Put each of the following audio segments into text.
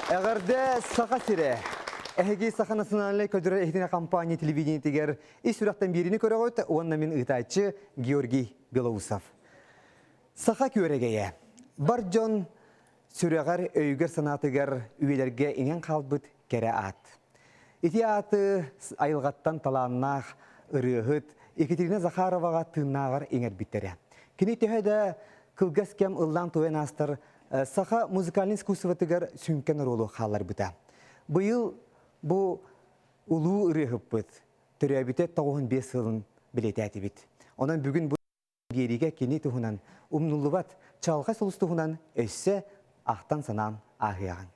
Эҕэрдэ Саха сирэ! Эһиги Саха национальнай көдөрөр иһитинэ компания телевидениетигэр ис сүрэхтэн биэриини көрөҕүт уонна мин ыытааччы Георгий Белоусов. Саха күөрэгэйэ. Бар дьон сүрэҕэр, өйүгэр-санаатыгар үйэлэргэ иҥэн хаалбыт кэрэ аат. Ити ааты айылҕаттан талааннаах ырыаһыт Екатерина Захароваҕа тыыннааҕар иҥэрбиттэрэ. Кини төһө да кылгас кэм ыллаан-туойан аастар саха музыкальнай искусствотыгар сүҥкэн оруолу хаалларбыта. Быйыл бу улуу ырыаһыппыт төрөөбүтэ 95 сылын бэлиэтээтибит. Онон бүгүн бу биэриигэ кини туһунан умнуллубат чаҕылхай сулус туһунан өссө ахтан-санаан ааһыаҕыҥ.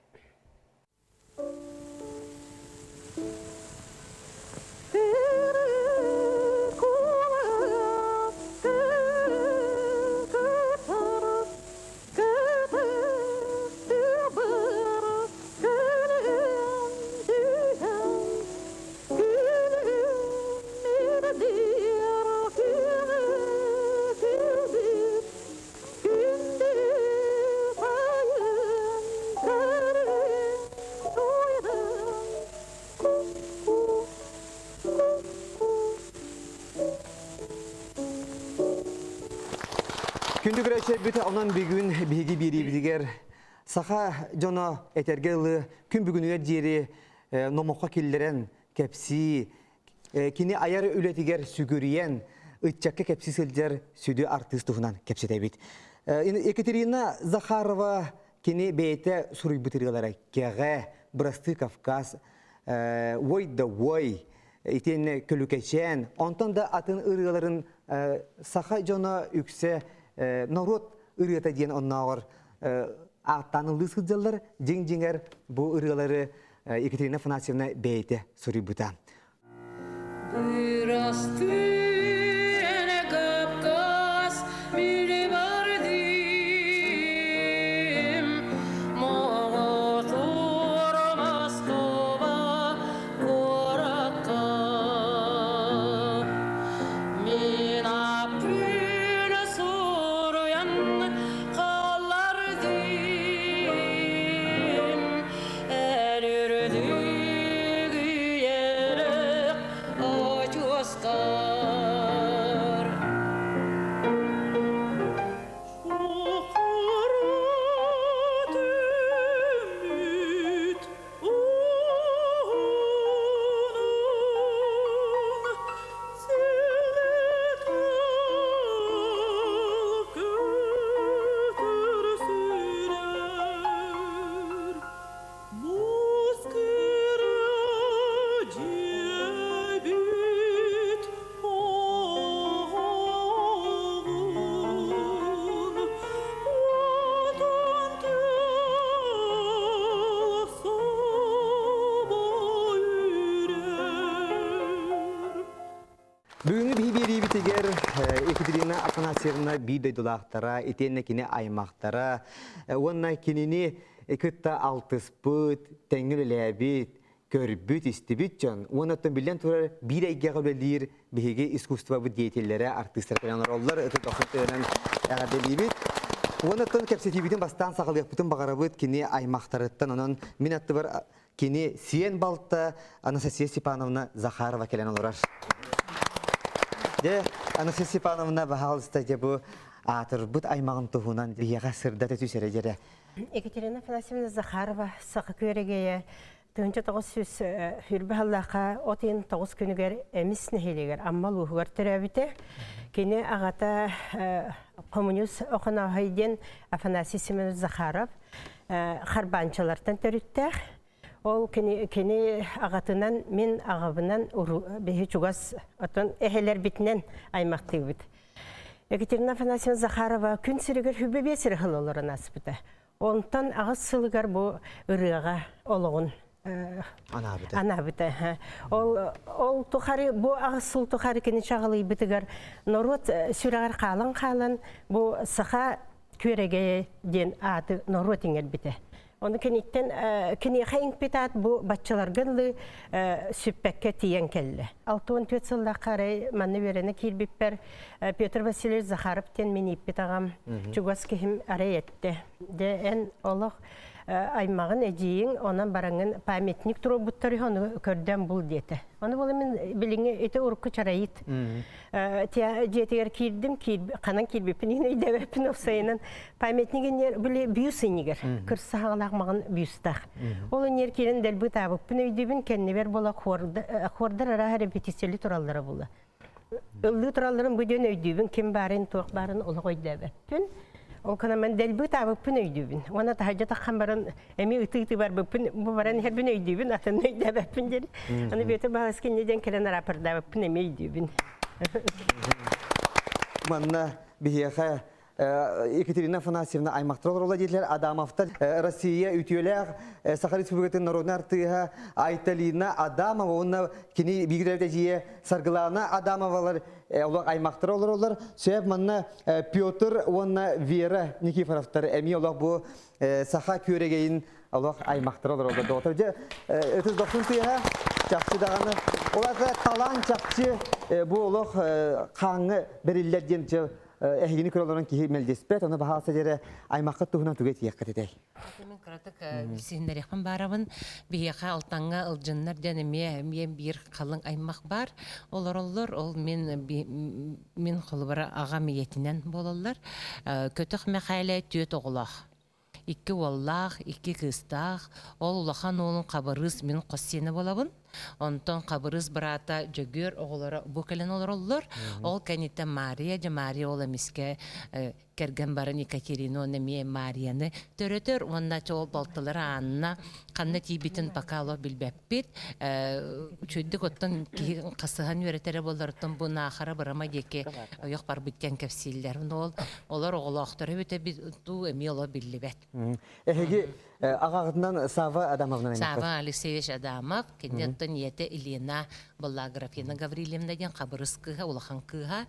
Күндү көрөөччүлэрбит, онон бүгүн биһиги биэриибитигэр саха дьоно этэргэ дылы күн бүгүнүгэр диэри номоххо киллэрэн кэпсии, кини айар үлэтигэр сүгүрүйэн, ыччакка кэпсии сылдьар сүдү артыыс туһунан кэпсэтэбит. Екатерина Захарова кини бэйэтэ суруйбут ырыалара «Кэҕэ», «Бырастыы Кавказ», «Ой да ой», итиэннэ «Көлүкэчээн», онтон да атын ырыаларын саха дьоно үксэ норуот ырыата диэн оннооҕор ааттаан ыллыы сылдьаллар. Дьиҥ-дьиҥэр бу ырыалары Екатерина Афанасьевна бэйэтэ суруйбута. Бырастыы эрэ Кавказ мили бардым, Моҕотуор Москуба куоракка. Мин аппын суруйан хааллардым, Эн үрдүк үйэлээх очуоскар. Сухара түммүт уһунун силит көтөр сүрэр Муус кыра дьиэбит оһоҕун уотун тыал собо үрэр. Бүгүҥҥү биһи биэриибитигэр Екатерина Афанасьевна биир дойдулаахтара, итиэннэ кини аймахтара уонна кинини кытта алтыспыт, тэҥҥэ үлэлээбит, көрбүт, истибит дьон уонна оттон биллэн турар биир эйгэҕэ үлэлиир биһиги искусствобыт деятеллэрэ, артыыстара кэлэн олороллор. Ытык дохсун тыынан эҕэрдэлиибит. Уонна оттон кэпсэтиибитин бастаан саҕалыахпытын баҕарабыт кини аймахтарыттан. Онон мин аттыбар Кини сиэн балта Анастасия Степановна Захарова кэлэн олорор. Дьэ, Анастасия Степановна, баһаалыста, дьэ бу аатырбыт аймаҕын туһунан биһиэхэ сырдата түс эрэ дьэрэ. Екатерина Афанасьевна Захарова Саха күөрэгэйэ 1920 сыллаахха от ыйын 9 күнүгэр Эмис нэһилиэгэр Амма улууһугар төрөөбүтэ. Кини аҕата коммунист Охоноохой диэн Афанасий Семенович Захаров харбаанчалартан төрүттээх. Ол кини, кини аҕатынан, мин аҕабынан биһи чугас, оттон эһэлэрбитинэн аймахтыыбыт. Екатерина Афанасьевна Захарова күн сиригэр хүбэ биэс эрэ сыл олорон ааспыта. Онтон аҕыс сылыгар бу ырыаҕа олоҕун анаабыта. Анаабыта. Ол, ол тухары, бу аҕыс сыл тухары кини чаҕылыйбытыгар норуот сүрэҕэр хаалан-хаалан бу саха Күөрэгэйэ диэн ааты норуот иҥэрбитэ. Ону киниттэн киниэхэ иҥпит аат бу баччаларга дылы сүппэккэ тиийэн кэллэ. 64 сыллаахха арай манна үөрэнэ киирбиппэр Петр Васильевич Захаров диэн мин ииппит аҕам чугас киһим арай эттэ. Дьэ эн олох аймаҕын эдьиийиҥ онон бараҥҥын памятник туруорбуттар үһү ону көрдөөн бул диэтэ. Ону буола мин билиҥҥи ити урукку чараит дьиэтигэр киирдим, ханан киирбиппин иһин өйдөөбөппүн уопсайынан памятник иннигэр били бюст иннигэр кырса хаҥалаах маҕан бюстаах. Ол иннигэр киирэн дэлби ытаабыппын өйдүүбүн, кэннибэр буола хордар арааһа репетициялыы тураллара буолла. Ыллыы туралларын бу диэн өйдүүбүн, ким баарын, туох баарын олох өйдөөбөппүн. Ол гынан мен дэлби ытаабыппын өйдүүбүн. Уонна таһырдьа таххан баран эмиэ ытыы-ытыы барбыппын, бу баран иһэрбин өйдүүбүн, атын өйдөөбөппүн диэн. Аны Бүөтүр Баһылайский инньэ диэн кэлэн араапардаабыппын эмиэ өйдүүбүн. Манна биһиэхэ Екатерина Афанасьевна аймахтар олороллор диэтилэр. Адамовтар Россия үтүөлээх Саха Республикатын народнай артыыһа Айталина Адамова уонна кини биир эдьиийэ Саргылана Адамовалар олох аймахтара олороллор. Сөп манна Петр уонна Вера Никифоровтар эмиэ олох бу саха күөрэгэйин олох аймахтара олороллор. Доҕоттор дьэ ытыс дохсун тыаһа чахчы даҕаны ол ата талаан чахчы бу олох хааҥҥа бэриллэр диэн эһигини көрө олорон киһи мэлдьиспэт, ону баһаалса диэри аймаххыт туһунан тугу этиэххит этэй? Мин кыратык билсиһиннэриэхпин баарабын. Биһиэхэ Алтаҥҥа Ылдьыннар диэн эмиэ эмиэ биир халыҥ аймах баар. Олороллор. Ол мин мин холобура аҕам ийэтинэн буолаллар. Көтөх Мэхээлэ түөрт оҕолоох. Икки уоллаах, икки кыыстаах. Ол улахан уолун Хабырыыс мин хос сиэнэ буолабын. Онтон Хабырыыс быраата Дьөгүөр оҕолоро бу кэлэн олороллор. Ол кэнниттэн Мария, дьэ Мария ол эмискэ кэргэн баран Екатерина уонна эмиэ Марияны төрөтөр уонна ол балтылара Анна ханна тиийбитин пока олох билбэппит. Үчүгэйдик оттон киһи хасыһан үөрэтэрэ буоллар оттон бу Наахара Бырама диэки ойох барбыт диэн кэпсииллэр. Ол олор оҕолоохторо эбитэ дуу эмиэ оло биллибэт. Эһиги аҕаҕытынан Сава Адамовна Сава Алексеевич Адамов, кини оттон ийэтэ Елена была Графина Гаврильевна диэн хабырыс кыыһа, улахан кыыһа.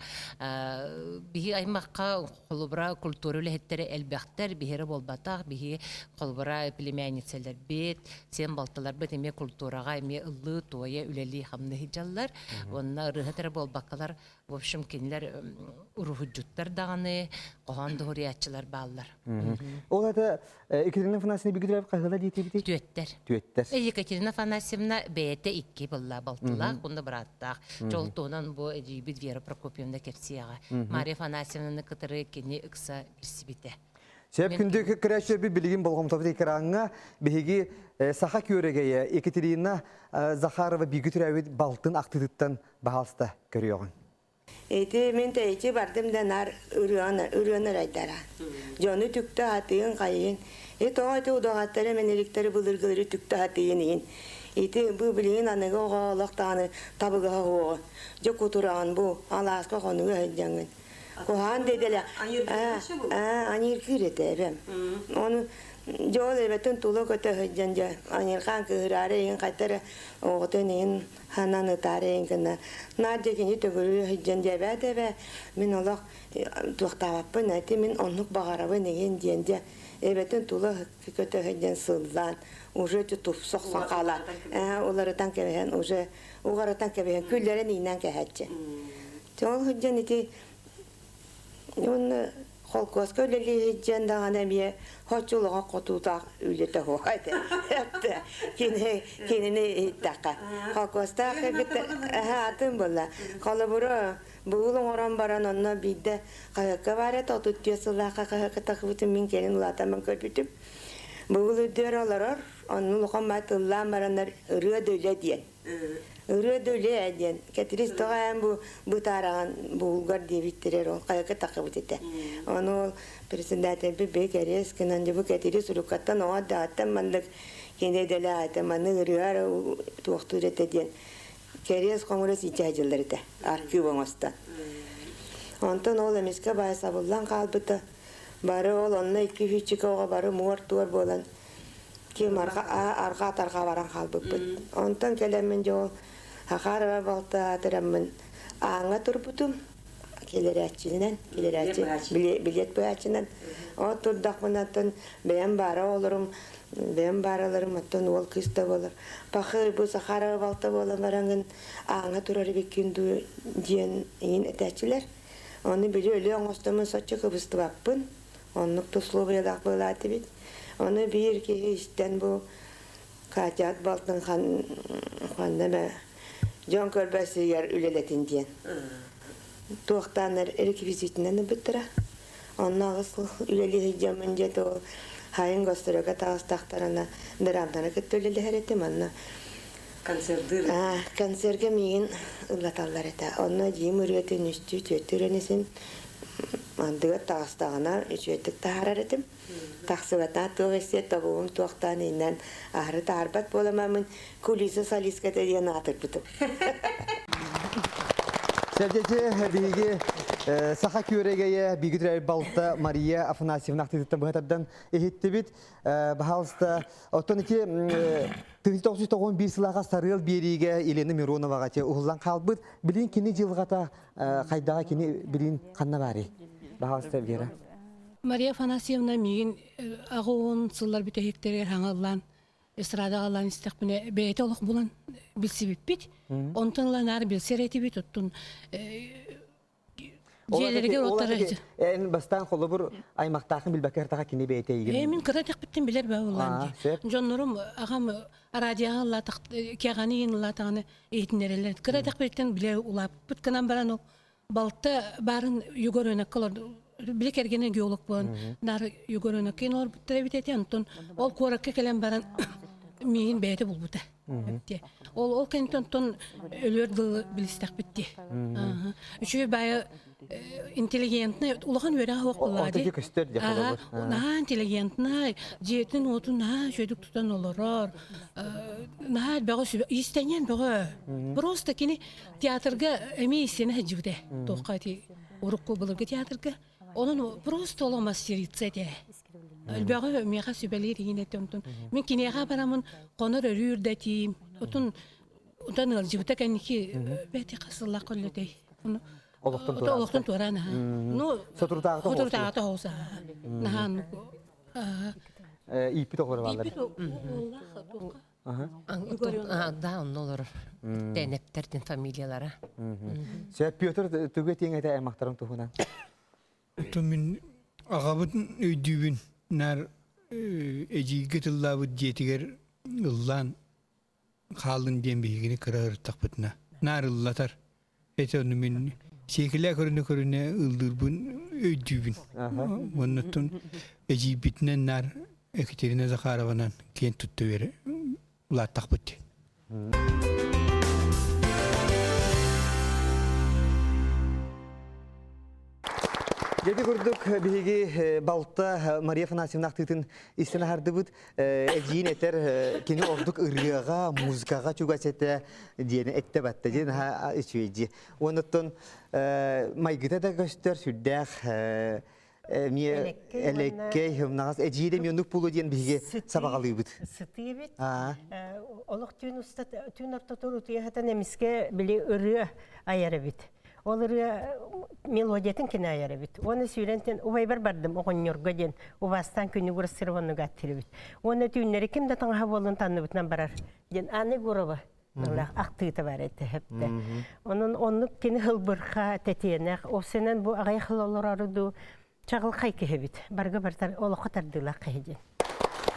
Биһи аймахха холобура культура үлэһиттэрэ элбэхтэр, биһири буолбатах, биһи холобура племянницаларбыт, сиэн балтыларбыт эмиэ культураҕа эмиэ ыллыы, туойа, үлэлии хамныы сылдьаллар. Уонна ырыаһыт эрэ буолбаккалар, в общем, кинилэр уруһуйдьуттар даҕаны, хоһоон дуһуруйааччылар бааллар. Ол это Екатерина Афанасьевна Бигидирев хаһыла диэтибити? Түөттэр. Түөттэр. Екатерина Афанасьевна бэйэтэ икки былла балтылаах, уонна бырааттаах. Чолтуонан бу эдьиийбит Вера Прокопьевна кэпсиэҕэ. Мария Афанасьевнаны кытары кини ыкса билсибитэ. Сөп күндү көрөөччүлэрбит билигин болҕомтобут экраҥҥа биһиги саха күөрэгэйэ Екатерина Захарова бииргэ төрөөбүт балтын ахтыытыттан баһаалыста көрүөҕүҥ. Ити мин тэйиччи бардым да наар ырыаны ырыаны ырайдара. Дьону түктэ хатыйын хайыйын. И тоҕо ити удаҕаттары мэнэриктэри былыргылары түктэ хатыйын иһин. Ити бу билигин аныгы оҕо олох даҕаны табыгаһа суоҕа. Дьэ кутураҕын бу алааска хонуга сылдьаҥҥын. Куһаҕан дедэлэ аньыыркыыр этэ эбэм. Ону дьэ ол эбэтин тула көтө сылдьан дьэ аньыырхаан кыыһыраары иһин хайта эрэ оҕотун иһин ханан ытаары иһин гына наар дьэ кини төгүрүү сылдьан дьэбээт эбэ мин олох туохтаабаппын эти мин оннук баҕарабын игин диэн дьэ эбэтин тула көтө сылдьан сыллаан уже тупса охсон хаалар уларытан кэбиһэн уже уҕарытан кэбиһэн күллэрин иинэн кэһээччи ол сылдьан ити уонна холкуоска үлэлии сылдьан даҕаны эмиэ хоччулаҕа хотуутаах үлэтэ суох этэ. Кини кинини иһиттэххэ. Холкуостаах кыргыттар атын буолла. Холобура, быыл оҥорон баран онно биирдэ хаһыакка баар этэ, 34 сыллаахха хаһыакка тахсыбытын мин кэлин улаатаммын көрбүтүм. Быыл үрдүгэр олорор, онно улахан баай тыллаан бараннар ырыа да үлэ диэн. Ырыа да үлэ диэн Кэтириис тоҕо эн бу бытаараҕын бугулгар диэбиттэрэр ол хайака тахыбыт этэ. Ону ол председательбит бэйэ кэриэс гынан дьэ бу Кэтириис уруккаттан оҕо эрдэҕиттэн маннык кини идэлээх этэ маннык ырыа эрэ туохтуур этэ диэн кэриэс хоҥура сиичэ дьыллар этэ архив оҥостон. Онтон ол эмискэ баай сабыллан хаалбыта. Бары ол онно икки үчүкэ оҕо бары муор-туор буолан Ким арҕаа тарҕаа баран хаалбыппыт. Онтон кэлэммин дьэ ол Хахарова балта аатыраммын ааҥҥа турбутум. Килэрээччинэн, килэрээччи, билиэт быһааччынан. Ол турдахпына оттон бэйэм баара олорум, бэйэм баараларым оттон уол кыыс да буолар. Пахы бу Сахарова балта буолан бараҥын ааҥҥа турар эбиккин дуу диэн иин этээччилэр. Ону били өлүү оҥостоммун соччо кыбыстыбаппын. Оннук да условиялаах буолаат эбит. Ону биир киһи истэн бу Катя балтын ханна эмэ дьон көрбөт сиригэр үлэлэтин диэн. Туохтааннар реквизитинэн ылбыттара. Онно аҕыс сыл үлэлии сылдьаммын дьэ ол хайын гастрольга таҕыстахтарына драмтаны кытта үлэлэһэр этим онно Концердыыр. Концерга миигин ыллаталлар этэ. Онно дьиим ырыатын үстүү түөртүү ырыаны андыгар таҕыстаҕына үчүгэйдик таһаарар этим. Тахсыбатаа туох истиэ тобугум туохтаан иинэн аһары таарбат буоламаммын кулиса солистката диэн аатырбытым. Сэргэчи биһиги саха күөрэгэйэ биһиги төрөөбүт балта Мария Афанасьевна ахтыытыттан быһа тардан иһиттибит. Баһаалыста, оттон ити 1991 сылааха Сарыал биэриигэ Елена Мироноваҕа те уһуллан хаалбыт. Билин кини дьылҕата хайдаҕа кини билин ханна баарый? Баһаалыста Вера. Мария Афанасьевна миигин аҕа сыллар бүтэһиктэригэр хаҥаллаан эстрадаҕа ылан истэхпинэ бэйэтэ олох булан билсибиппит. Онтон ыла наар билсэр этибит оттон дьиэлэригэр оттор Эн бастаан холобур аймахтаахын билбэккэ ыртаха кини бэйэтэ ийгин. Мин кыра тэхпиттэн билэр баа улаан дии. Дьоннорум аҕам радиоҕа ыллаатах кэҕани иин ыллаатаҕына иһитиннэрэллэр. Кыра тэхпиттэн билэ улааппыт гынан баран ол балта баарын Егоренокка олорду. Били кэргэнэ геолог буолан наар Егоренокка олорбуттар эбит этэ. Онтон ол куоракка кэлэн баран миигин бэйэтэ булбута. Ол ол кэнниттэн онтон өлүөр дылы билистэхпит дии. Үчүгэй баайы интеллигентный улахан үөрэҕэ суох буоллаҕа дии. көстөр дии холобур. Наһаа интеллигентный, дьиэтин уотун наһаа үчүгэйдик тутан олорор. Наһаа бөҕө сүбэ иистэнньэн бөҕө. Просто кини театрга эмиэ истиэнэ сылдьыбыта. Туохха ити урукку былыргы театрга. Онон просто олох мастерица этэ. Элбэҕи миэхэ сүбэлиир иһин этэ онтон. Мин киниэхэ бараммын хонор өрүүр да этиим. Отун утан ыалдьыбыта кэнники бэти хасыллах көллөтэй. Олохтон туораан. Олохтон туораан аха. Ну Соторутааҕыта соторутааҕыта хоҕус аха. Наһаа ииппит оҕолоро бааллар. Ииппит уоллаах туохха Да, онно олорор. Тэнэптэрдин фамилиялара. Сөп Петр тугу этиэҥ этэ аймахтарым туһунан? Оттон мин аҕабытын өйдүүбүн наар эдьиийгэ тыллаабыт дьиэтигэр ыллаан хааллын диэн биһигини кыра ырыттахпытына наар ыллатар. Эти ону мин сиэкилээ көрүнэ-көрүнэ ыллыырбын өйдүүбүн. Уоннаттан эдьиийбитинэн наар Екатерина Захарованан киэн тутта үөрэ улааттахпыт. Дьэти курдук биһиги балта Мария Афанасьевна ахтыытын истэн аһардыбыт. Эдьиийин этэр кини ордук ырыаҕа, музыкаҕа чугас этэ диэн эттэ батта диэн наһаа үчүгэй дии. Уонуттан майгыта да көстөр сүрдээх эмиэ элэккэй, ымнаҕас эдьиийэ эмиэ оннук буолуо диэн биһиги сабаҕалыыбыт. Сытыы эбит. Олох түүн уста түүн ортотугар утуйа сытан эмискэ били ырыа айар эбит. Ол ырыа мелодиятын кини айар эбит. Уонна сүүрэн убайбар бардым оҕонньорго диэн убаастаан күнү сырванныга аттырыбыт. Уонна түүннэри ким да таҥаһа буоллун танныбытынан барар диэн Анна Егорова ахтыыта бар этэ хэптэ. Онон оннук кини хылбырха тэтиэнэх, осенен бу аҕай хыл олорору ду чаҕылхай киһибит. Барга бартар олоххо тардыылаах киһи диэн.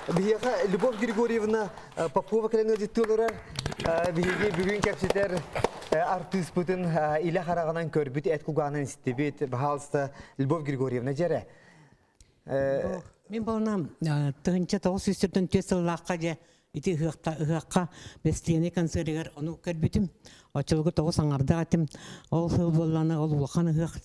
Биһиэхэ Любовь Григорьевна Попова кэлэн ыалдьыттыы олорор. Биһиги бүгүн кэпсэтэр артыыспытын илэ хараҕынан көрбүт, эт кугаанан истибит. Баһаалыста, Любовь Григорьевна дьэрэ. Мин болнам 1994 сыллаахха дьэ ити ыһыахха Бэстиэнэй концерыгар ону көрбүтүм. Оччолорго тоҕус аҥардаах этим. Ол сыл буоллаҕына ол улахан ыһыах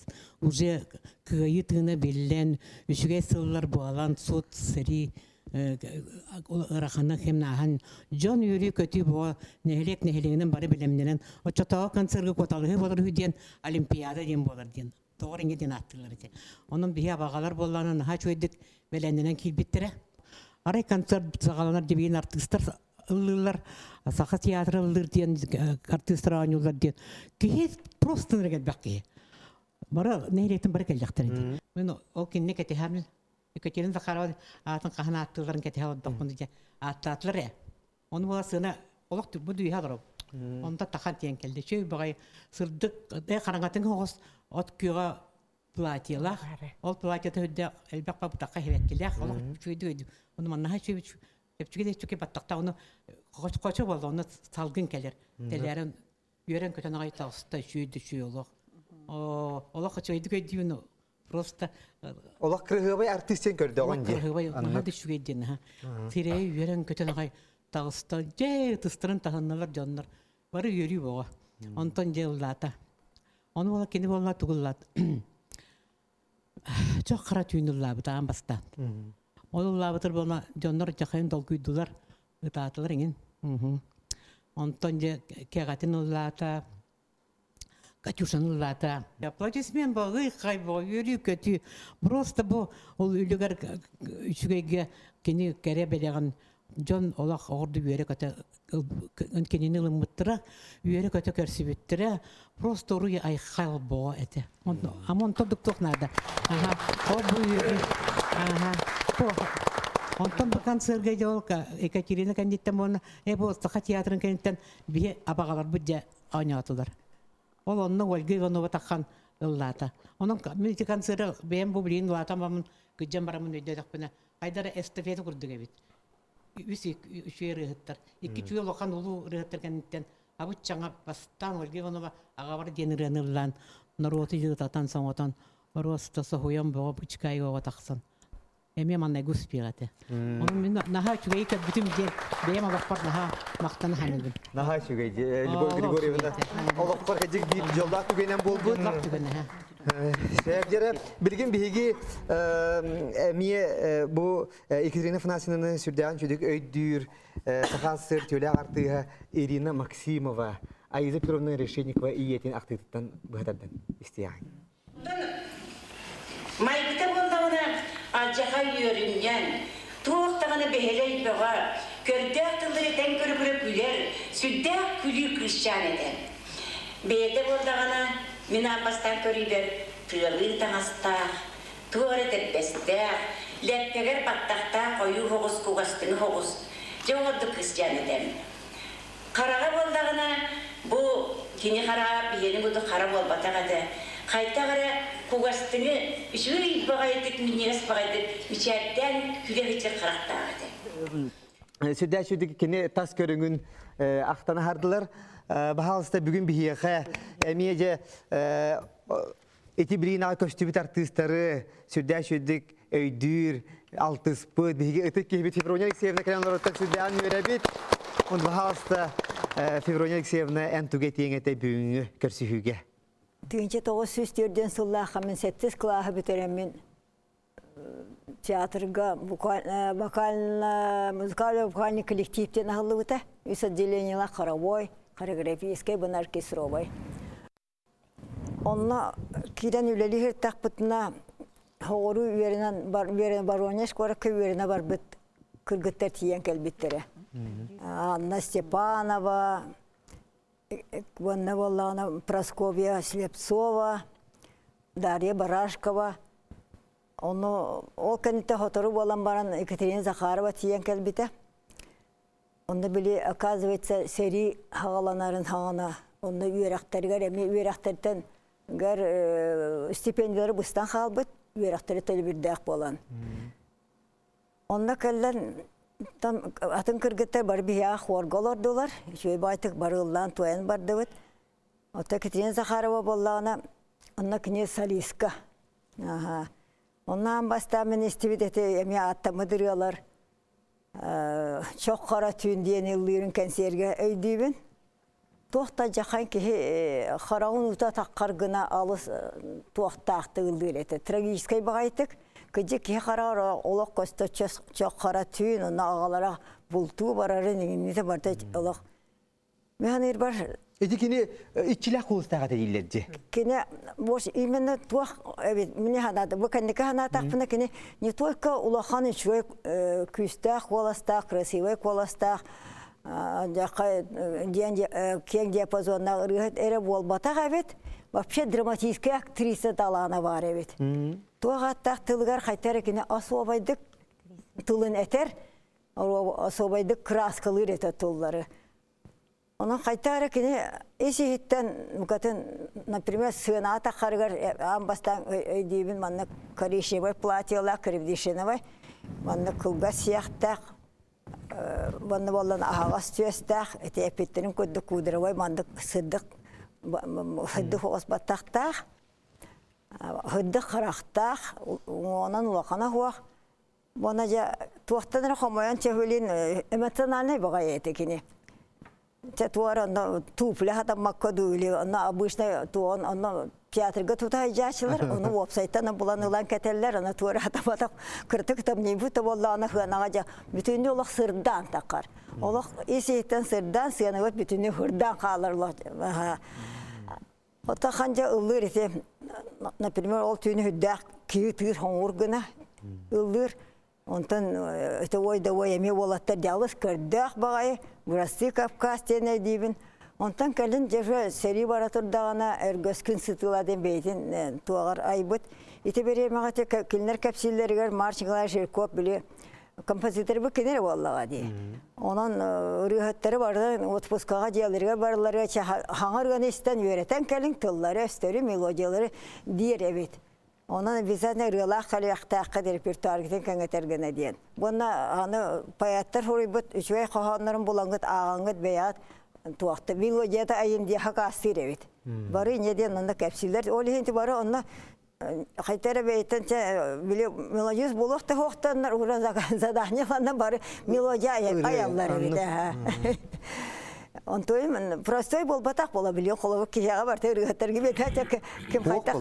уже кыайыы тыына биллэн, үчүгэй сыллар буолан, сут, сэрии ыараханнык химнааһын дьон үөрүү-көтүү буо нэһилиэк нэһилиэгинэн бары бэлэмнэнэн оччотооҕу концерга куоталаһыы буолар үһү диэн олимпиада диэн буолар диэн тоҕор ингэ диэн ааттыыллар этэ. Онон биһи абаҕалар буоллаҕына наһаа үчүгэйдик бэлэмнэнэн киирбиттэрэ. Арай концерт саҕаланар дибиин артыыстар ыллыыллар, Саха театра ыллыыр диэн артыыстар оонньууллар диэн. Киһи просто ынырык элбэх киһи. Бары нэһилиэктэн бары кэллэхтэр ити. Мен ол кинини кэтэһэмин Екатерина Захарова аатын хаһан ааттыылларын кэтэһэ олордохпун дьэ ааттаатылар ээ. Ону буола сыана олох бу дүйэ олороб. Онто тахан тиэн кэлди. Чөй баҕай сырдык хараҥатын оҕус от күөҕэ. платьелаах. Ол платьета үрдэ элбэх бабытахха хибэккилээх, олох үчүгэй Ону маннаха үчүгэй чэпчэки чэпчэки баттахта ону хочо буолла, ону салгын кэлэр. Тэлээрэн үөрэн көтөн аҕай таҕыста үчүгэй да үчүгэй олох. Олох үчүгэйдик өйдүүн просто Олох кырыһыабай артыыс сен көрдөҕүн дии. Кырыһыабай наһаа да үчүгэй диэн аха. Сирэйи үөрэн көтөн аҕай таҕыста. Дьэ ытыстарын таһынналар дьоннор. Бары үөрүү боҕо. Онтон дьэ ыллаата. Ону буола кини буолла тугуллаат. Чох хара түүн ыллаабыт аан бастаан. Ол ыллаабытыр буола дьоннор дьахайын долгуйдулар, ытаатылар иҥин. Онтон дьэ кэҕэтин ыллаата, Катюшаны ыллаата. Аплодисмент был, хай бу, үөрүү-көтүү. Просто бу ол үлүгэр үчүгэйгэ кини кэрэ бэлэҕин дьон олох оҕорду үөрэ-көтө кинини ылыммыттара, үөрэ-көтө көрсүбүттэрэ. Просто уруй айхал боҕо этэ. Ама онтон дуктуох наада. Аха, ол бу үөрүү. Аха. Онтон бу концерга дьол Екатерина кэнниттэн буолна, э бу Саха театрын кэнниттэн биһи абаҕаларбыт дьэ оонньоотулар. Ол онно Ольга Иванова таххан ыллаата. Онон мин ити концеры бэйэм бу билигин улаатан бараммын, кыдьан бараммын өйдөөтөхпүнэ, хайдара эстафета курдук эбит. Үс үчүгэй ырыаһыттар. Икки үчүгэй улахан улуу ырыаһыттар кэнниттэн абыт-чаҥа бастаан Ольга Иванова аҕабар диэн ырыаны ыллаан, норуоту дьылытатан соҥотон, оруоста соһуйан боҕо бычкайга тахсан эмиэ маннайгы успех этэ. Ону мин наһаа үчүгэйи көрбүтүм диэн бэйэм олохпор наһаа махтана саныыбын. Наһаа үчүгэй Любовь Григорьевна олохпор кэдик биир дьоллоох түгэнэн буолбут. Дьоллоох түгэнэ. Сээбдэрэ билигин биһиги эмиэ бу Екатерина Афанасьевнаны сүрдээҕин үчүгдүк өйдүүр Саха сыр түүлээх артыыһа Ирина Максимова Аиза Петровна Решетникова ийэтин ахтыытыттан быһа тардан истиэҕиҥ. Майгыта буоллаҕына, алдьархай үөрүнньэҥ, туох даҕаны бэһэлэй бөҕө, көрдөөх тыллары этэн көрө-көрө күлэр, сүрдээх күлүү кыысчаан этэ. Бэйэтэ буоллаҕына, мин аан бастаан көрүүбэр тыалыы таҥастаах, туох эрэ тэрбэстээх, лэппэгэр баттахтаах хойуу соҕус кугастыҥы соҕус, дьэ оҥордук кыысчаан этэ. Хараҕа буоллаҕына, бу кини хараҕа биһиэнэ курдук хара буолбатах этэ. Хайдах эрэ кугастыҥы үчүгэй баҕайытык, минньигэс баҕайытык мичээрдээн күлэ сылдьар харахтаах этэ. Сүрдээх сүрдүк кини тас көрүҥүн ахтан аһардылар. Баһаалыста бүгүн биһиэхэ эмиэ дьэ Ити билинаҕа көстүбүт артыыстары сүрдээх сүрдүк өйдүүр, алтыспыт, биһиги ытык киһибит Феврония Алексеевна кэлэн олороруттан сүрдээҕин үөрэбит. Пожалуйста, Феврония Алексеевна, эн тугу этиэҥ этэ бүгүҥҥү көрсүһүүгэ? 1904 сыллаахха мин сэттис кылааһы бүтэрэммин театрга вокально музыкально-вокальный коллективтен аһыллыбыта. Үс отделениелаах хоровой, хореографическай, бына оркестровай. Онно киирэн үлэлии сырыттахпытына, соҕуруу үөрэнэн Воронеж куоракка үөрэнэ барбыт кыргыттар тиийэн кэлбиттэрэ. Анна Степанова, уонна буоллаҕына Прасковья Слепцова, Дарья Барашкова. Ону ол кэнниттэн сотору буолан баран Екатерина Захарова тиийэн кэлбитэ. Онно били, оказывается, сэрии хаҕаланарын хаҕана, онно үөрэхтэригэр эмиэ үөрэхтэртэн гар стипендиялары быстан хаалбыт, үөрэхтэри төлөбүрдээх буолан. Онно кэллэн там атын кыргыттар бары биһиэхэ хуорга олордулар, үчүгэй баайтык бары ыллаан туойан бардыбыт. Оттон Екатерина Захарова буоллаҕына, онно кини солистка. Аха. Онно аан бастаан мин истибит эти эмиэ ааттаммыт ырыалар Чох хара түүн диэн ыллыырын кэнсиэргэ өйдүүбүн. Туох да дьахан киһи хараҕын уута таххар гына алыс туохтаахтык ыллыыр этэ. Трагическай баҕайытык. Кыдьык киһи хараҕар олох көстө чох хара түүн, онно аҕалара бултуу барарын иҥиннитэ барыта олох Мин бар Ити кини иччилээх кулустаах этэ дииллэр дии. Кини вот именно туох эбит мне ханаата бу кэнники ханаатахпына кини не только улахан үчүгэй күүстээх куоластаах красивый куоластаах диэн киэҥ диапазоннаах ырыаһыт эрэ буолбатах эбит вообще драматическая актриса талаана баар эбит туох ааттаах тылыгар хайта эрэ кини особайдык тылын этэр особайдык краскалыыр этэ тыллары. Онон хайта эрэ кини ис-иһиттэн букатын, например, сыанаҕа таххарыгар аан бастаан өйдүүбүн маннык коричневай платьелаах, кривдишиновай, маннык кылгас сиэхтээх, манна буоллан аһаҕас түөстээх, ити эппиттэрин курдук кудровай маннык сырдык сырдык оҕус баттахтаах, сырдык харахтаах, уҥуоҕунан улахана суох. Уонна дьэ туохтан эрэ хомойон чөһүлүн эмоциональнай баҕайы этэ кини. Чэ туора онно туфля хатаммакка дуу или онно обычно туон онно театрга тута сылдьааччылар ону уопсайтан булан ылан кэтэллэр аны туора хатаматах кыртык тамньыйбыт да буоллаҕына сыанаҕа дьэ бүтүннүү олох сырдаан таххар. Олох ис-иһиттэн сырдаан сыанабыт бүтүннүү хырдаан хаалар олох. Оттон ханжа ыллыыр ити, например, ол түүнү үрдээх киһи тыыр хоҥур гына ыллыыр. Онтон ити ой да ой эмиэ уолаттар дьалыс көрдөөх баҕайы, бырастыы Кавказ диэн өйдүүбүн. Онтон кэлин дьэ сэрии бара турдаҕына Өргөскүн сытыыла диэн бэйэтин туоҕар айбыт. Ити бириэмэҕэ кинилэр кэпсииллэригэр Марк Николаевич Жирков били композиторбыт кини эрэ буоллаҕа дии. Онон ырыаһыттары барытын отпускаҕа дьиэлэригэр барыларыгар хаҥа ырыаны истэн үөрэтэн кэлиҥ, тыллары, өстөрү, мелодиялары диир эбит. Онон обязательно ырыалаах кэлиэхтээххэ репертуаргытын кэҥэтэр гына диэн. Уонна аны поэттар суруйбут үчүгэй хоһооннорун булаҥҥыт, ааҕаҥҥыт бэйэҕит туохта мелодията айын диэхэ акаастыыр эбит. Бары иньэ диэн онно кэпсииллэр. Ол иһин бары онно хайта эрэ бэйтэн чэ били мелодист буолуох да суохтаннар уже задание ыланна бары мелодия айаллар эбит Онтуйум простой буолбатах буола билиэн холобур киһиэхэ барта ырыһаттарга бетэ ким хайтах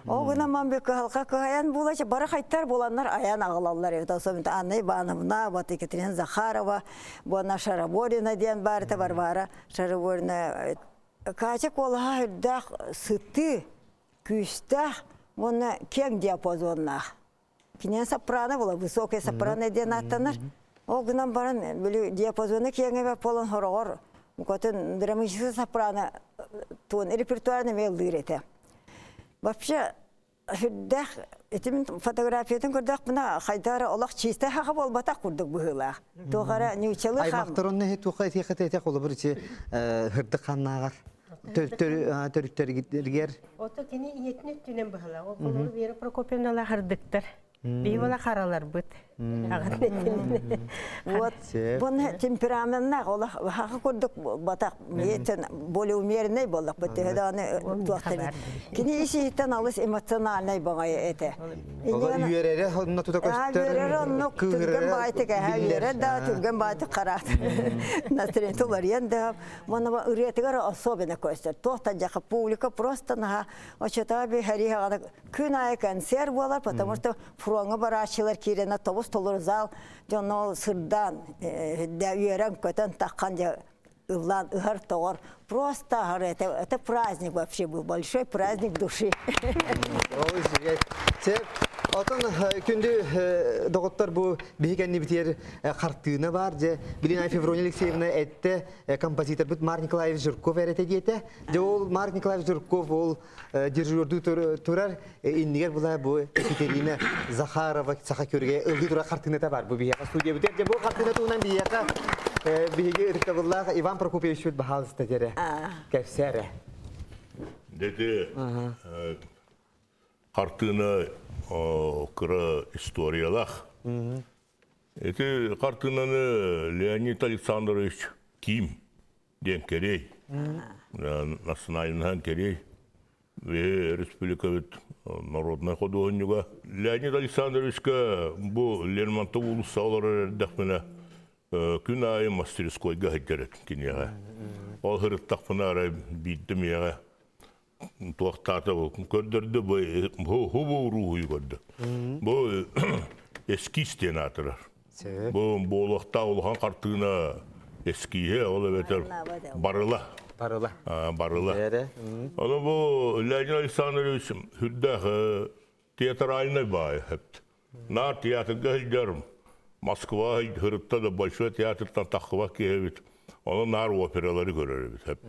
Ол гынан ман бу кыһалҕа кыһайан буола бары хайтар буоланнар аян аҕалаллар эбит особенно Анна Ивановна вот Екатерина Захарова буона Шараборина диэн баарыта Варвара Шараборина Катя куолаһа үрдээх сытыы, күүстээх уонна киэҥ диапазоннаах. Киниэн сопрано була, высокая сопрано диэн ааттанар. Ол гынан баран, били диапазона киэҥ эбэ буолан хороҕор букатын драматическай сопрано туон репертуарын эмиэ ыллыыр этэ. Вообще Сүрдээх ити мин фотографиятын көрдөхпүнэ хайдах эрэ олох чиистэй хаха буолбатах курдук быһыылаах. Туох эрэ ньууччалыы хам Аймахтар онно иһи туохха этиэххэ этэ холобур ити хырдык ханнааҕар төрүттэригэр Ото кини ийэтин өттүнэн быһыылаах. Ол холобур Вера Прокопьевналаах хырдыктар. Биһи була хараларбыт. Вот буну темпераментнаах олох хаха курдук батах миэтен более умеренный боллах бу төһө даҕаны туохтан кини ис-иһиттэн алыс эмоциональнай баҕайы этэ. Үөрэрэ онно тута көстөр. Үөрэрэ оннук түргэн баайтык эһэ үөрэр да түргэн баайтык хараат. Настроение уларыйан да Муна ырыатыгар особенно көстөр. Туохтан жаха публика просто наха очотоо би хариһаҕана күн аайы концерт буолар, потому что фроҥҥа барааччылар киирэнэ тобус толору зал дьоно сырдаан, үөрэн-көтөн таххан дьэ ыллаан ыһар-тоҕор. Просто аһар это, это праздник вообще был, большой праздник души. Отон күндү доҕоттор бу биһи кэннибитигэр хартыына бар дьэ билин Феврония Алексеевна этте композиторбыт Марк Николаевич Жирков эрэтэ диэтэ. Дьэ ол Марк Николаевич Жирков ол дежурдуу турар иннигэр була бу Екатерина Захарова саха көрүгэ ылыы турар хартыыната бар бу биһиэхэ студиябытыгар дьэ бу хартыына туһунан биһиэхэ биһиги ытыктабыллаах Иван Прокопьевичпыт баһаалыста дьэрэ кэпсээ Дети хартыына кыра историялаах. Ити хартыынаны Леонид Александрович Ким диэн кэриэй, национальнаһан кэриэй, республикабыт народнай худуоһунньуга. Леонид Александровичка бу Лермонтов уулусса олорор эрдэхпинэ күн аайы мастерскойга сылдьар этим киниэхэ. Ол сырыттахпына арай биирдэ миэхэ туохтаата көрдөрдө бу хубу уруһуйу көрдө. Бу эскиз диэн аатырар. Бу буолуохтаах улахан хартыына эскииһэ, ол эбэтэр барыла. Барыла. Барыла. Ону бу Леонид Александрович үрдээх театральный баай хэпт. Наар театрга сылдьарым. Москва сырытта да Большой театртан таххыбат киһи эбит. Ону наар опералары көрөр эбит хэпт.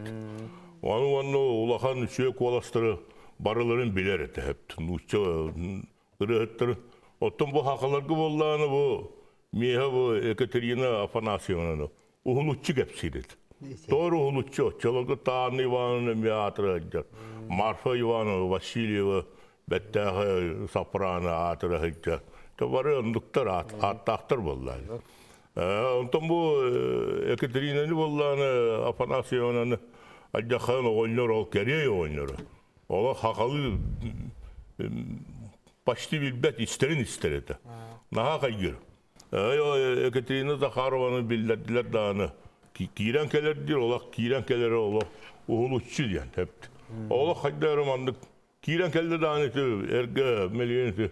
Ону уонна улахан үчүгэй куоластары барыларын билэр этэ хэпт. Нуучча ырыаһыттары. Оттон бу хахаларга буоллаҕына бу миэхэ бу Екатерина Афанасьевнаны уһулуччу кэпсиир этэ. Тоҕо уһулуччу, оччолорго Таанна Ивановна эмиэ аатыра сылдьар. Марфа Ивановна Васильева бэттээхэй сопрано аатыра сылдьар. Бары оннуктар ааттаахтар буоллаҕа. Онтон бу Екатеринаны буоллаҕына Афанасьевнаны алдьархайын оҕонньор ол кэриэй оҕонньоро. Олох хахалыы почти билбэт истэрин истэр этэ. Наһаа хайгыр. Екатерина Захарованы биллэрдилэр даҕаны киирэн кэлэр диир, олох киирэн кэлэрэ олох уһулуччу диэн эпт. Олох хайда эрэ маннык киирэн кэллэ даҕаны ити эргэ мэлиэн ити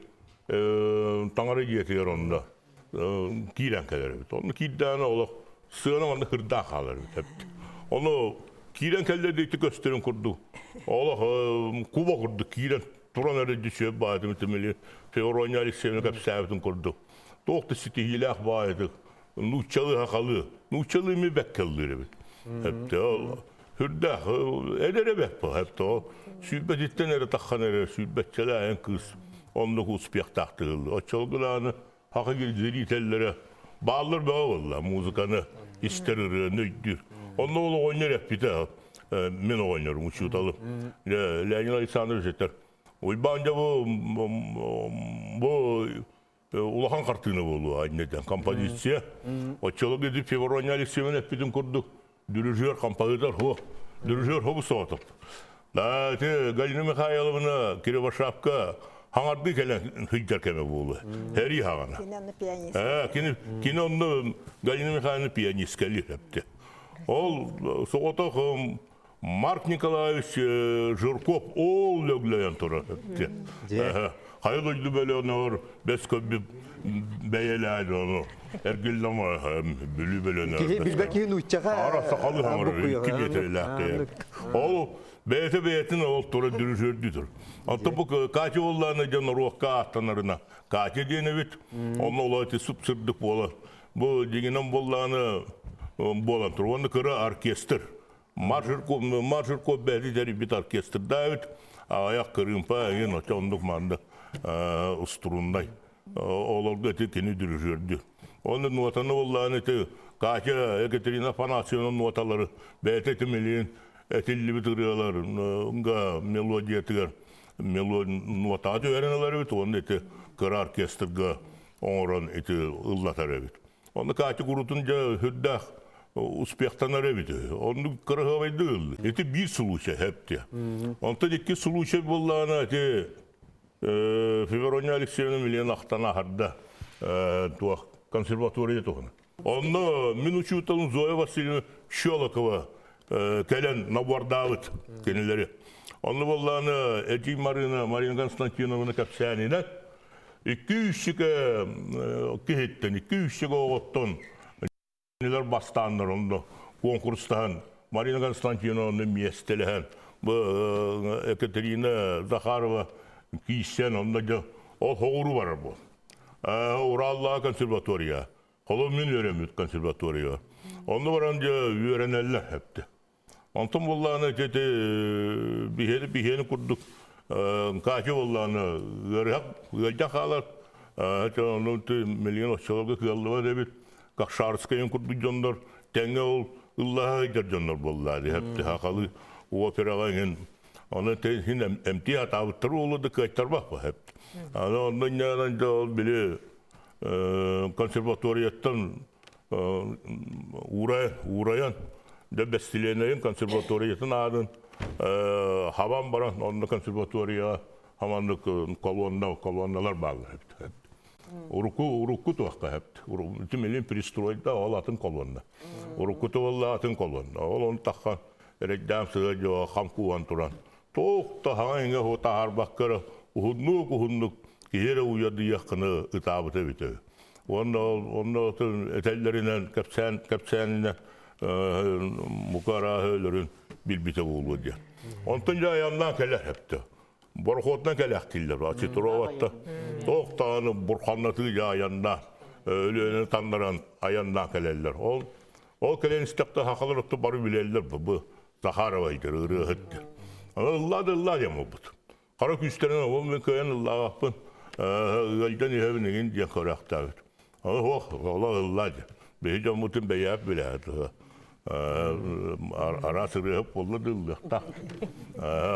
таҥара дьиэтигэр онно киирэн кэлэр эбит. Онно киирдэҕинэ олох сыана манна кырдаах хаалар эбит эпт. Ону киирэн кэллэ да ити көстөрүн курдук олох куба курдук киирэн туран эрэ дьүсүөп баайтым ити Феврония Алексеевна кэпсээбитин курдук туох да ситиһиилээх баайытык нууччалыы хахалыы нууччалыы ми бэккэ ыллыыр эбит эптэ ол үрдээх эдэр эбэт бу эптэ ол сүүрбэтиттэн эрэ таххан эрэ сүүрбэччэлээн кыыс оннук успехтаахтык ыллы оччолгунааны хаха зрителлэрэ бааллар бөҕө буолла музыканы истэр ырыаны өйдүүр онно ол оҕонньор эппитэ мин оҕонньорум учууталым Леонид Александрович этэр Уйбаан дьэ бу бу улахан хартыына буолуо иннэтэн композиция. Оччолорго ити Феврония Алексеевна эппитин курдук дирижер композитор хо дирижер хобу соҕотох. Да ити Галина Михайловна Кривошапка хаҥардыы кэлэн сылдьар кэмэ буолуо. Сэрии хаҕана. Кини онно пианист. Кини кини онно Галина Михайловна пианисткалыы эпти. Ол соҕотох Марк Николаевич Жирков ол лөглөйөн турар Хайа дойду бөлөнөр бэс көбүп бэйэлээн ону эргиллэн бүлүү бөлөнөр. Киһи билбэт киһи нууччаҕа Ара сахалы хаҥырар икки метрелээх Ол бэйэтэ бэйэтин ол тура дүрүсүөрдүү тур. Оттон бу Катя уоллаана дьон норуокка ааттанарына Катя диэн эбит. Онно ол эти сып-сырдык буолар. Бу дьиҥинэн буоллаҕына буолан тур. Уонна кыра оркестр. Маршерков бэйэтэ тэрийбит оркестрдаабыт, аҕыйах кырыымпа эҥин очо оннук манна устуруннай. Олорго ити кини дирижердүү. Онно нуотаны буллаан ити Катя Екатерина Афанасьевна нуоталары бэйэтэ тимилиин этиллибит ырыаларга мелодиятыгар нуотаҕа түһэрэн ылар эбит уонна ити кыра оркестрга оҥорон ити ыллатар эбит. Онно Катя курутун дьэ сүрдээх успехтанар эбит. Оннук кыраһыабайдык ыллы. Ити биир случай хэптиэ. Онтон икки случай буоллаҕына ити Феврония Алексеевна Милен ахтан аһарда туох консерватория туһунан. Онно мин учууталым Зоя Васильевна Щелокова кэлэн набордаабыт кинилэри. Онно буоллаҕына эдьиий Марина Марина Константиновна кэпсээнинэн Икки үүсчүкэ киһиттэн, икки үүсчүкэ оҕоттон кинилэр бастааннар онно куонкурустаһан Марина Константиновна миэстэлэһэн бу Екатерина Захарова киирсэн онно дьэ ол хоҕуруу барар буол. Ураллаах консерватория. Холо мин үөрэммит консерватория. Онно баран дьэ үөрэнэллэр эпти. Онтон буоллаҕына ити биһиэни биһиэни курдук Катя буоллаҕына ыарыһах ыалдьан хаалар. Ону миллион оччолорго кыаллыбат эбит. Кокшарскайын курдук дьоннор тэҥҥэ ол ыллаһа сылдьар дьоннор буоллаа дии. Хахалы операҕа иҥин Оны хин эмтии атаабыттар уолу да кыайтарбах бу хэп. Аны онно инньэҕинэн дьэ ол били консерваторияттан уурайан дьэ бэстилиэнэйин консерваториятын аатын хабан баран онно консерваторияҕа хаманнык колонна колонналар бааллар эбит урукку урукку туохха эбит ити пристройда ол атын колонна урукку туолла атын колонна ол он таххан эрэйдээн сыа дьоо хам кууһан туран туох да хаҥа иҥэ таһаарбакка эрэ уһуннук уһуннук киһи эрэ уйадыйыах гына ытаабыта эбитэ Уонна онно этэллэринэн кэпсээн кэпсээнинэн мука арааһы өлөрүн билбитэ буолуо диэн. Онтон дьэ айаннаан кэлэр эптэ. Борохуотунан кэлэхтииллэр. Ачитроватта туох даҕаны бурханнатыы дьэ айаннаан Өлүөнэни таннаран айаннаан кэлэллэр. Ол ол кэлэн истэхтэ сахалар отто бары билэллэр бу Захарова идэр ырыаһыт диэн. Ыллаа да ыллаа диэн буолбут. Хара күүстэринэн ол мин кыайан ыллаабаппын, ыалдьан иһэбин игин диэн көрөөхтөөбүт. Оһох, ола ыллаа диэн. Биһи дьоммутун бэйээп билээт. Араас ырыаһыт буолла да ыллыахтаах.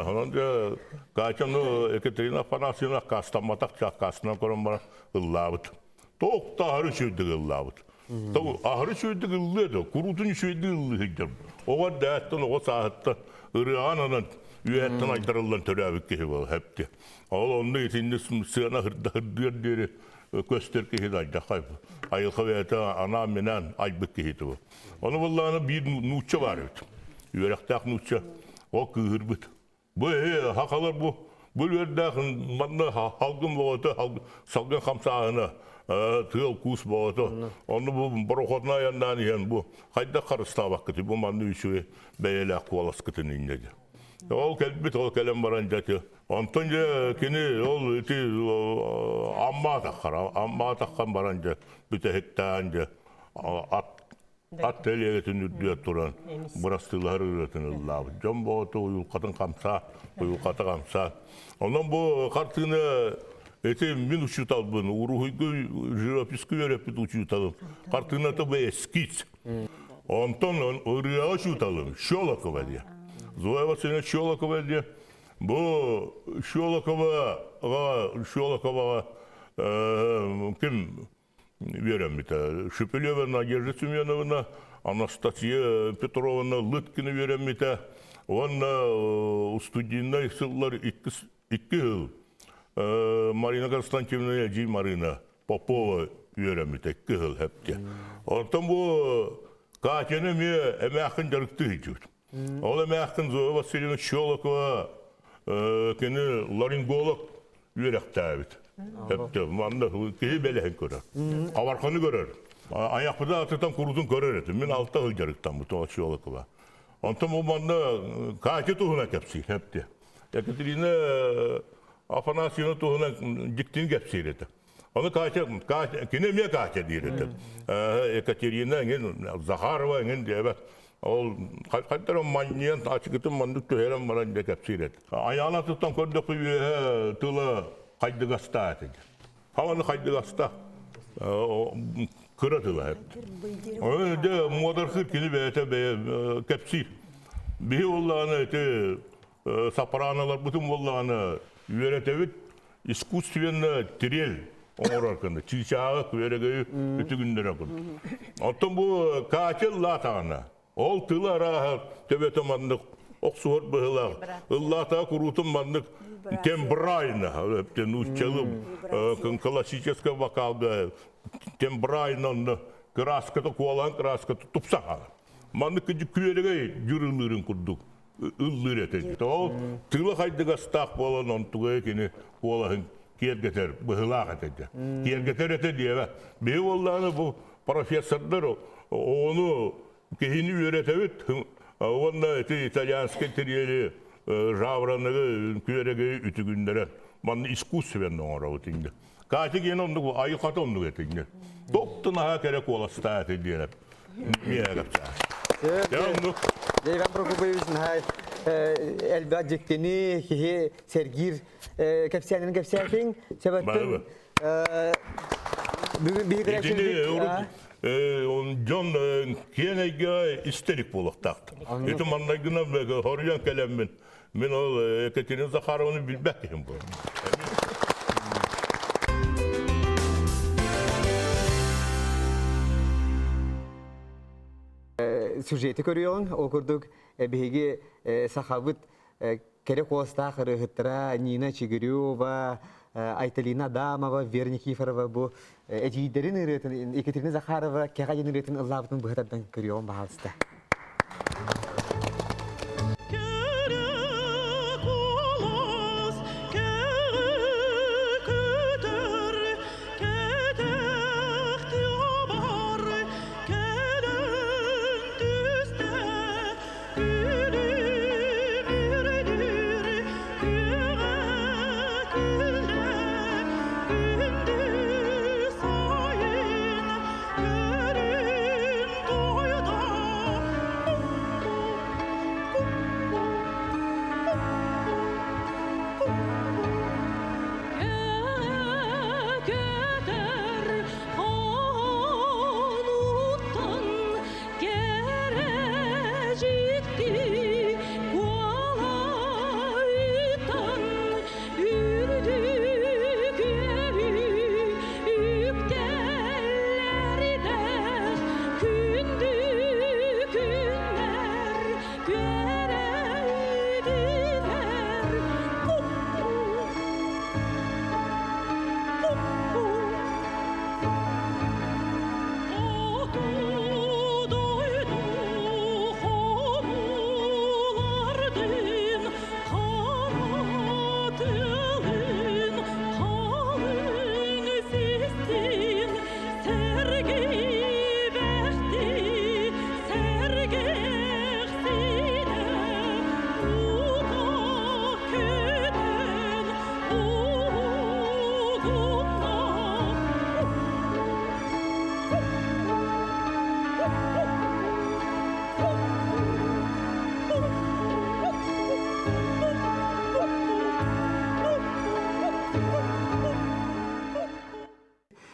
Онон дьэ Катя ну Екатерина Афанасьевна аккаастамматах, аккаастанан көрөн баран ыллаабыт. Туох да аһары үчүгэйдик ыллаабыт. Аһары үчүгэйдик ыллыа да, куруутун үчүгэйдик ыллыы сылдьар. Оҕо эрдээттэн, оҕо сааһыттан ырыаҕа ананан үөһэттэн айдарыллан төрөөбүт киһи буол хэпти. Ол онно итинник сыана хырдыар диэри көстөр киһи да айдахай. Айылҕа бэйэтэ анаан-минээн айбыт киһи бу. Ону буллаҕына биир нуучча баар эбит. Үөрэхтээх нуучча. Ол кыыһырбыт. Бу хахалар бу бу үөрдээх манна халгын боҕото салгын хамсааһына тыал куус боҕото онну бу борохотuna айаннаан иһэн бу хайдах харыстаабаккыт бу манна үчүгэй бэйэлээх куоласкытын инньэ дьэ ол кэлбит ол кэлэн баран дьэ онтон дьэ кини ол ити аммаатаххар аммаатаххан баран дьэ бүтэһиктээн дьэ ат Ат тэлиэгэтин үрдүгэр туран бырастыылаһар ырыатын ыллаабыт. Дьон бооту уйулҕатын хамсаа, уйулҕата хамсаа. Онон бу хартыына ити мин учууталбын, уруһуйга живописка үөрэппит учууталым. Хартыыната бу эскиз. Онтон ырыаҕа учууталым Щелокова диye. Зоя Васильевна Щелокова диye. Бу Щелоковаҕа Щелоковаҕа ким үөрэммитэ. Шепелева Надежда Семеновна, Анастасия Петровна Лыткина үөрэммитэ. Уонна студийнай сыллар икки сыл Марина Константиновна Эдьиий Марина Попова үөрэммитэ икки сыл хэпти. Онтон бу Катяны эмиэ эмээххин дьарыктыы сылдьыбыт. Ол эмээххин Зоя Васильевна Щелокова кини ларинголог үөрэхтээбит. Өптө манна киһи бэлэһин көрөр. Хабарханы көрөр. Айахпыта атытан курутун көрөр этим. Мин алта сыл дьарыктаммытым Щелокова. Онтон бу манна Катя туһунан кэпсиир эпти. Екатерина Афанасьевна туһунан дьиктини кэпсиир этэ. Ону Катя, Катя, кини эмиэ Катя диир этэ. Екатерина эҥин, Захарова эҥин диэбэт. Ол хайдах манньыйан ачыкытын маннык түһэрэн баран дьэ кэпсиир этэ. Айаана туттан көрдөххө үөһэ тыла хайдыгастаа этэ. Хаваны хайдыгаста кыра тыла эт. Дьэ муодархыыр кини бэйэтэ бэйэ кэпсиир. Биһи буоллаҕына ити сопраналарбытын буоллаҕына үөрэтэбит искусственно трель оҥорор гына чыычааҕы күөрэгэйи үтүгүннэрэ курдук. Оттон бу Катя ыллаатаҕына ол тыла арааһа төбөтө маннык охсуһар быһыылаах ыллаатаҕа куруутун маннык тембрайна нууччалыы классическай вокалга тембрайна онно кырааската куолаан кырааската тупса хаалар. Маннык күөрэгэй дьырылыырын курдук ыллыыр этэ. Ол тыла хайдыгастаах буолан онтугай кини куолаһын киэргэтэр быһылаах этэ. Киэргэтэр этэ диэбэ. Биһи буоллаҕына бу профессордар ону киһини үөрэтэбит уонна ити итальянскай тириэли жавраныгы күөрэгэйи үтүгүннэрэн манна искусственно оҥоробут инде. Катя диэн оннук айылҕата оннук этэ инде. Топтун аһа кэрэ куоластаа этэ диэн Иван Прокопьевич наһаа элбэх дьиктини киһи сэргиир кэпсээнин кэпсээтиҥ. Сөбөттүн бүгүн биһиги дьон киэҥ эйгэҕэ истерик буолуохтаахтар. Ити маннайгынан хоруйан кэлэммин мин ол Екатерина Захарованы билбэт киһим буолар. Сюжети көрүөҕүҥ. Ол курдук биһиги сахабыт кэрэ куоластаах ырыаһыттара Нина Чигирева, Айталина Адамова, Вера Никифорова бу эдьиийдэрин ырыатын Екатерина Захарова кэҕэ диэн ырыатын ыллаабытын быһа тардан көрүөҕүм баһаалыста.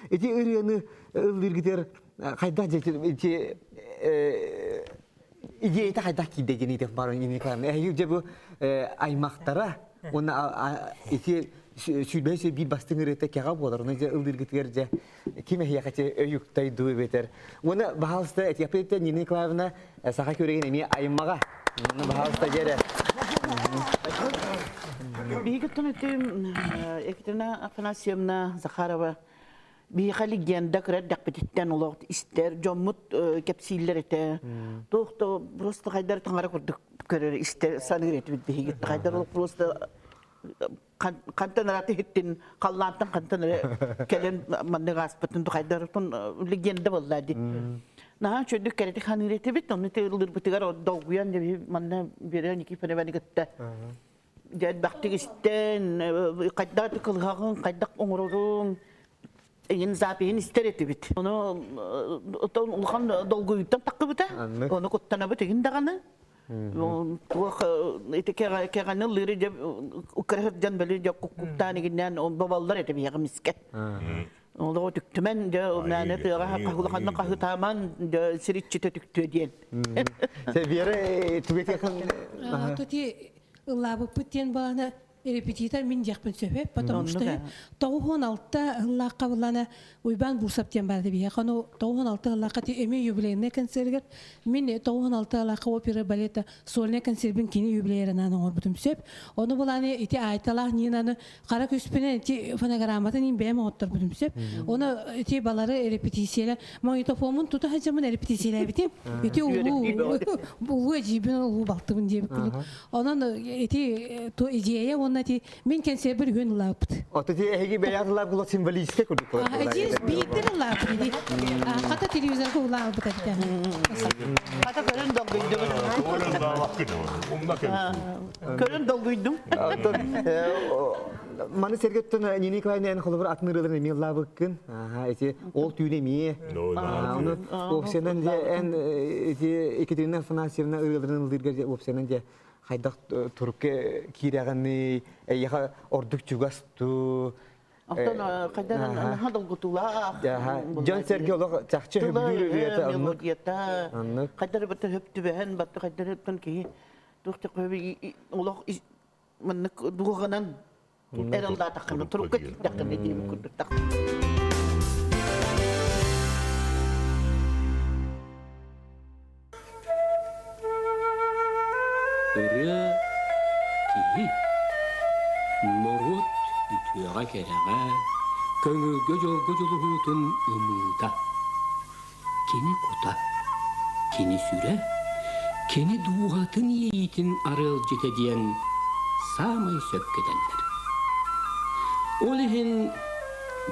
Ити ырыаны ыллыыргытыгар хайдах ити идеята хайдах киирдэ диэн ыйытыах баар Николаевна. Эһиги дьэ бу аймахтара уонна ити сүүрбэһис биир бастыҥ ырыата кэҕэ буолар. Оны дьэ ыллыыргытыгар дьэ ким эһиэхэ ити өйүктай дуу эбэтэр. Уонна баһаалыста этиэхпит Нина Николаевна саха күрэгин эмиэ аймаҕа. Баһаалыста дьэрэ. Биһиги ити Екатерина Афанасьевна Захарова биһиэхэ легенда кыра эрдэхпититтэн олох истэр дьоммут кэпсииллэр этэ. Туох да просто хайдар таҥара курдук көрөр истэр саныыр этибит биһиги. Хайдар олох просто хантан эрэ иһиттин халлаантан хантан эрэ кэлэн маннык ааспытын хайдарытын легенда буолла дии. Наһаа үчүгдүк кэрэтик ханыыр этибит, ону тыллырбытыгар долгуйан манна Вера Никифорованы кытта дьэ элбэхтик истэн хайдах кылыһаҕын хайдах оҥороруҥ эҥин запиһын истэр этибит. Ону улахан долгуйуттан таххыбыта. Ону куттанабыт игин даҕаны. Туох ити кэҕэни ыллыыры дьэ кыра сылдьан били дьэ куктаан игиннээн боболлор этэ биһиэхэ мискэ. Олоҕу түктүмэн дьэ мээнэ тыаҕа хаһылаханна хаһытааман дьэ сириччитэ түктүө диэн. Вера түгэтиэхэн Тути ыллаабыппыт диэн балана репетитор мин диэхпин сөп потому что 96 ыллаахха буллана Уйбаан Бурсап диэн баар биһиэхэ ону 96 ыллаахха эмиэ юбилейный концергер мин 96 ыллаахха опера балета сольный концербин кини юбилейынан оҥорбутум сөп ону буланы ити Айталаах Нинаны хара күспүнэн ити фонограмматын ин бэйэм оҥотторбутум сөп ону ити балары репетициялар магнитофомун тута сылдьаммын репетициялээбитим ити улуу улуу эдьиийбин улуу балтыбын диэбит курдук Онон ити ту идея уонна ити мин кэнсиэрбэр үһүөн ылааппыт. Ото ти эһиги бэйэҕит ылаап символическай курдук. Эдьиис биирдэр ылааппыт ити. Хата телевизорга улаалбыт эбит. Хата көрөн долгуйдум. Көрөн долгуйдум. Маны сэргэттэн Нина Николаевна эн холобур атын ырыаларын эмиэ ыллаабыккын. Ити ол түүн эмиэ. Ону уопсайынан дьэ эн ити Екатерина Афанасьевна ырыаларын ыллыырга дьэ уопсайынан дьэ хайдах турукка киирэҕиний, эйиэхэ ордук чугас дуу? Оттон хайдах наһаа долгутуулаах. Дьон-сэргэ олох чахчы сөбүлүүр ырыата оннук. Мелодията. Хайдах бата хөп түбэһэн, бата хайдах киһи туох олох маннык дуоҕанан эралдаатаххына турукка киирдэххинэ диэбит курдук Ырыа киһи норуот үтүөҕэ-кэрэҕэ, көҥүлгэ-дьолго дьулуһуутун ымыыта. Кини кута, кини сүрэ, кини дууһатын иэйиитин арыалдьыта диэн саамай сөпкө этэллэр. Ол иһин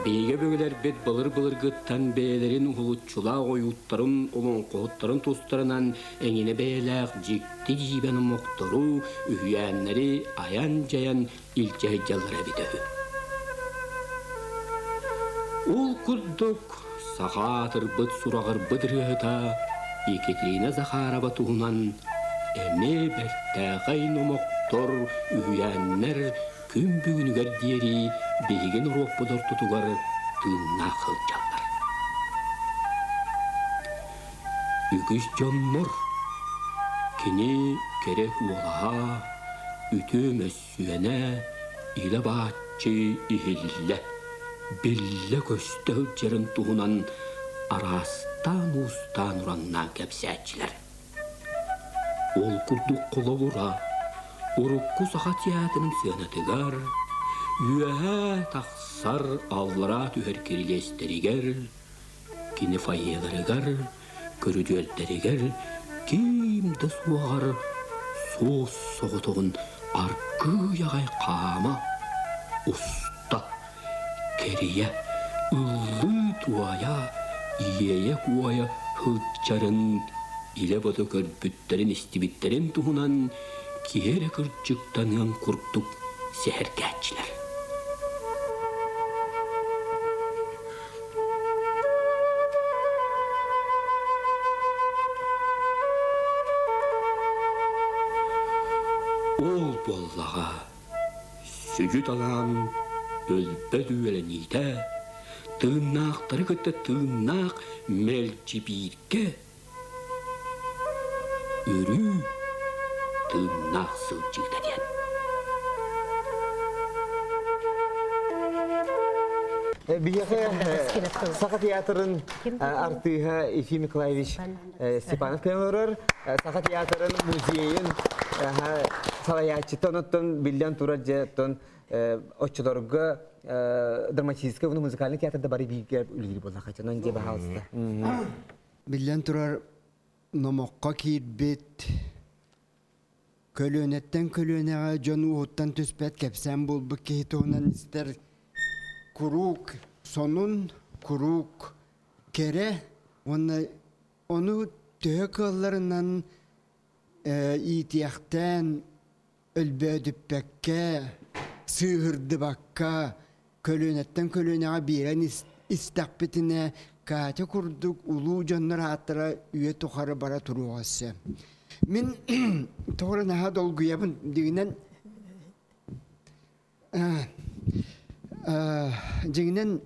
биһиги өбүгэлэрбит былыр-былыргыттан бэйэлэрин уһулуччулаах ойууттарын, олоҥхоһуттарын тустарынан эҥинэ бэйэлээх дьикти дьиибэ номохтору, үһүйээннэри айан-дьайан илдьэ сылдьаллара эбитэ үһү. Ол курдук саха аатырбыт сураҕырбыт ырыаһыта Екатерина Захарова туһунан эмиэ бэртээхэй номохтор, үһүйээннэр күн бүгүнүгэр диэри биһиги норуоппут ортотугар тыыннаах сылдьаллар. Үгүс дьоннор кини кэрэ куолаһа, үтүө мөссүөнэ илэ бааччы иһиллэ, биллэ-көстө сылдьарын туһунан араастаан уустаан ураннаан кэпсээччилэр. Ол курдук холобура, урукку Саха театрын сыанатыгар, үөһээ тахсар, аллараа түһэр кирилиэстэригэр, кини фойеларыгар, көрүдүөрдэригэр ким да суоҕар суос соҕотоҕун аргыый аҕай хаама, уста, кэрийэ, ыллыы-туойа, иэйэ-куойа сылдьарын илэ-бодо көрбүттэрин-истибиттэрин туһунан киһи эрэ кырдьыктаныан курдук сэһэргээччилэр. Ол буоллаҕа, сүдү талаан өлбөт үөрэниитэ, Тыыннаахтары кытта тыыннаах мэлдьи бииргэ өрүү тыыннаах сылдьыыта диэн. Биһиэхэ Саха театрын артыыһа Ефим Николаевич Степанов кэлэн олорор. Саха театрын музейын салайааччыта онуттан биллэн турар дьэ оттон оччолорго драматическай уонна музыкальный театрда бары бииргэ үлэлиир буоллаха онон дьэ баһаалыста. Биллэн турар, номоххо киирбит көлүөнэттэн көлүөнэҕэ дьон ууһуттан түспэт кэпсээн буолбут киһи туһунан истэр куруук сонун, куруук кэрэ уонна ону төһө кыалларынан иитиэхтээн өлбөөдүппэккэ, сыыһырдыбакка, көлүөнэттэн көлүөнэҕэ биэрэн истэхпитинэ, Катя курдук улуу дьоннор ааттара үйэ тухары бара туруоҕа өссө. Мин тоҕо эрэ наһаа долгуйабын дьиҥинэн дьиҥинэн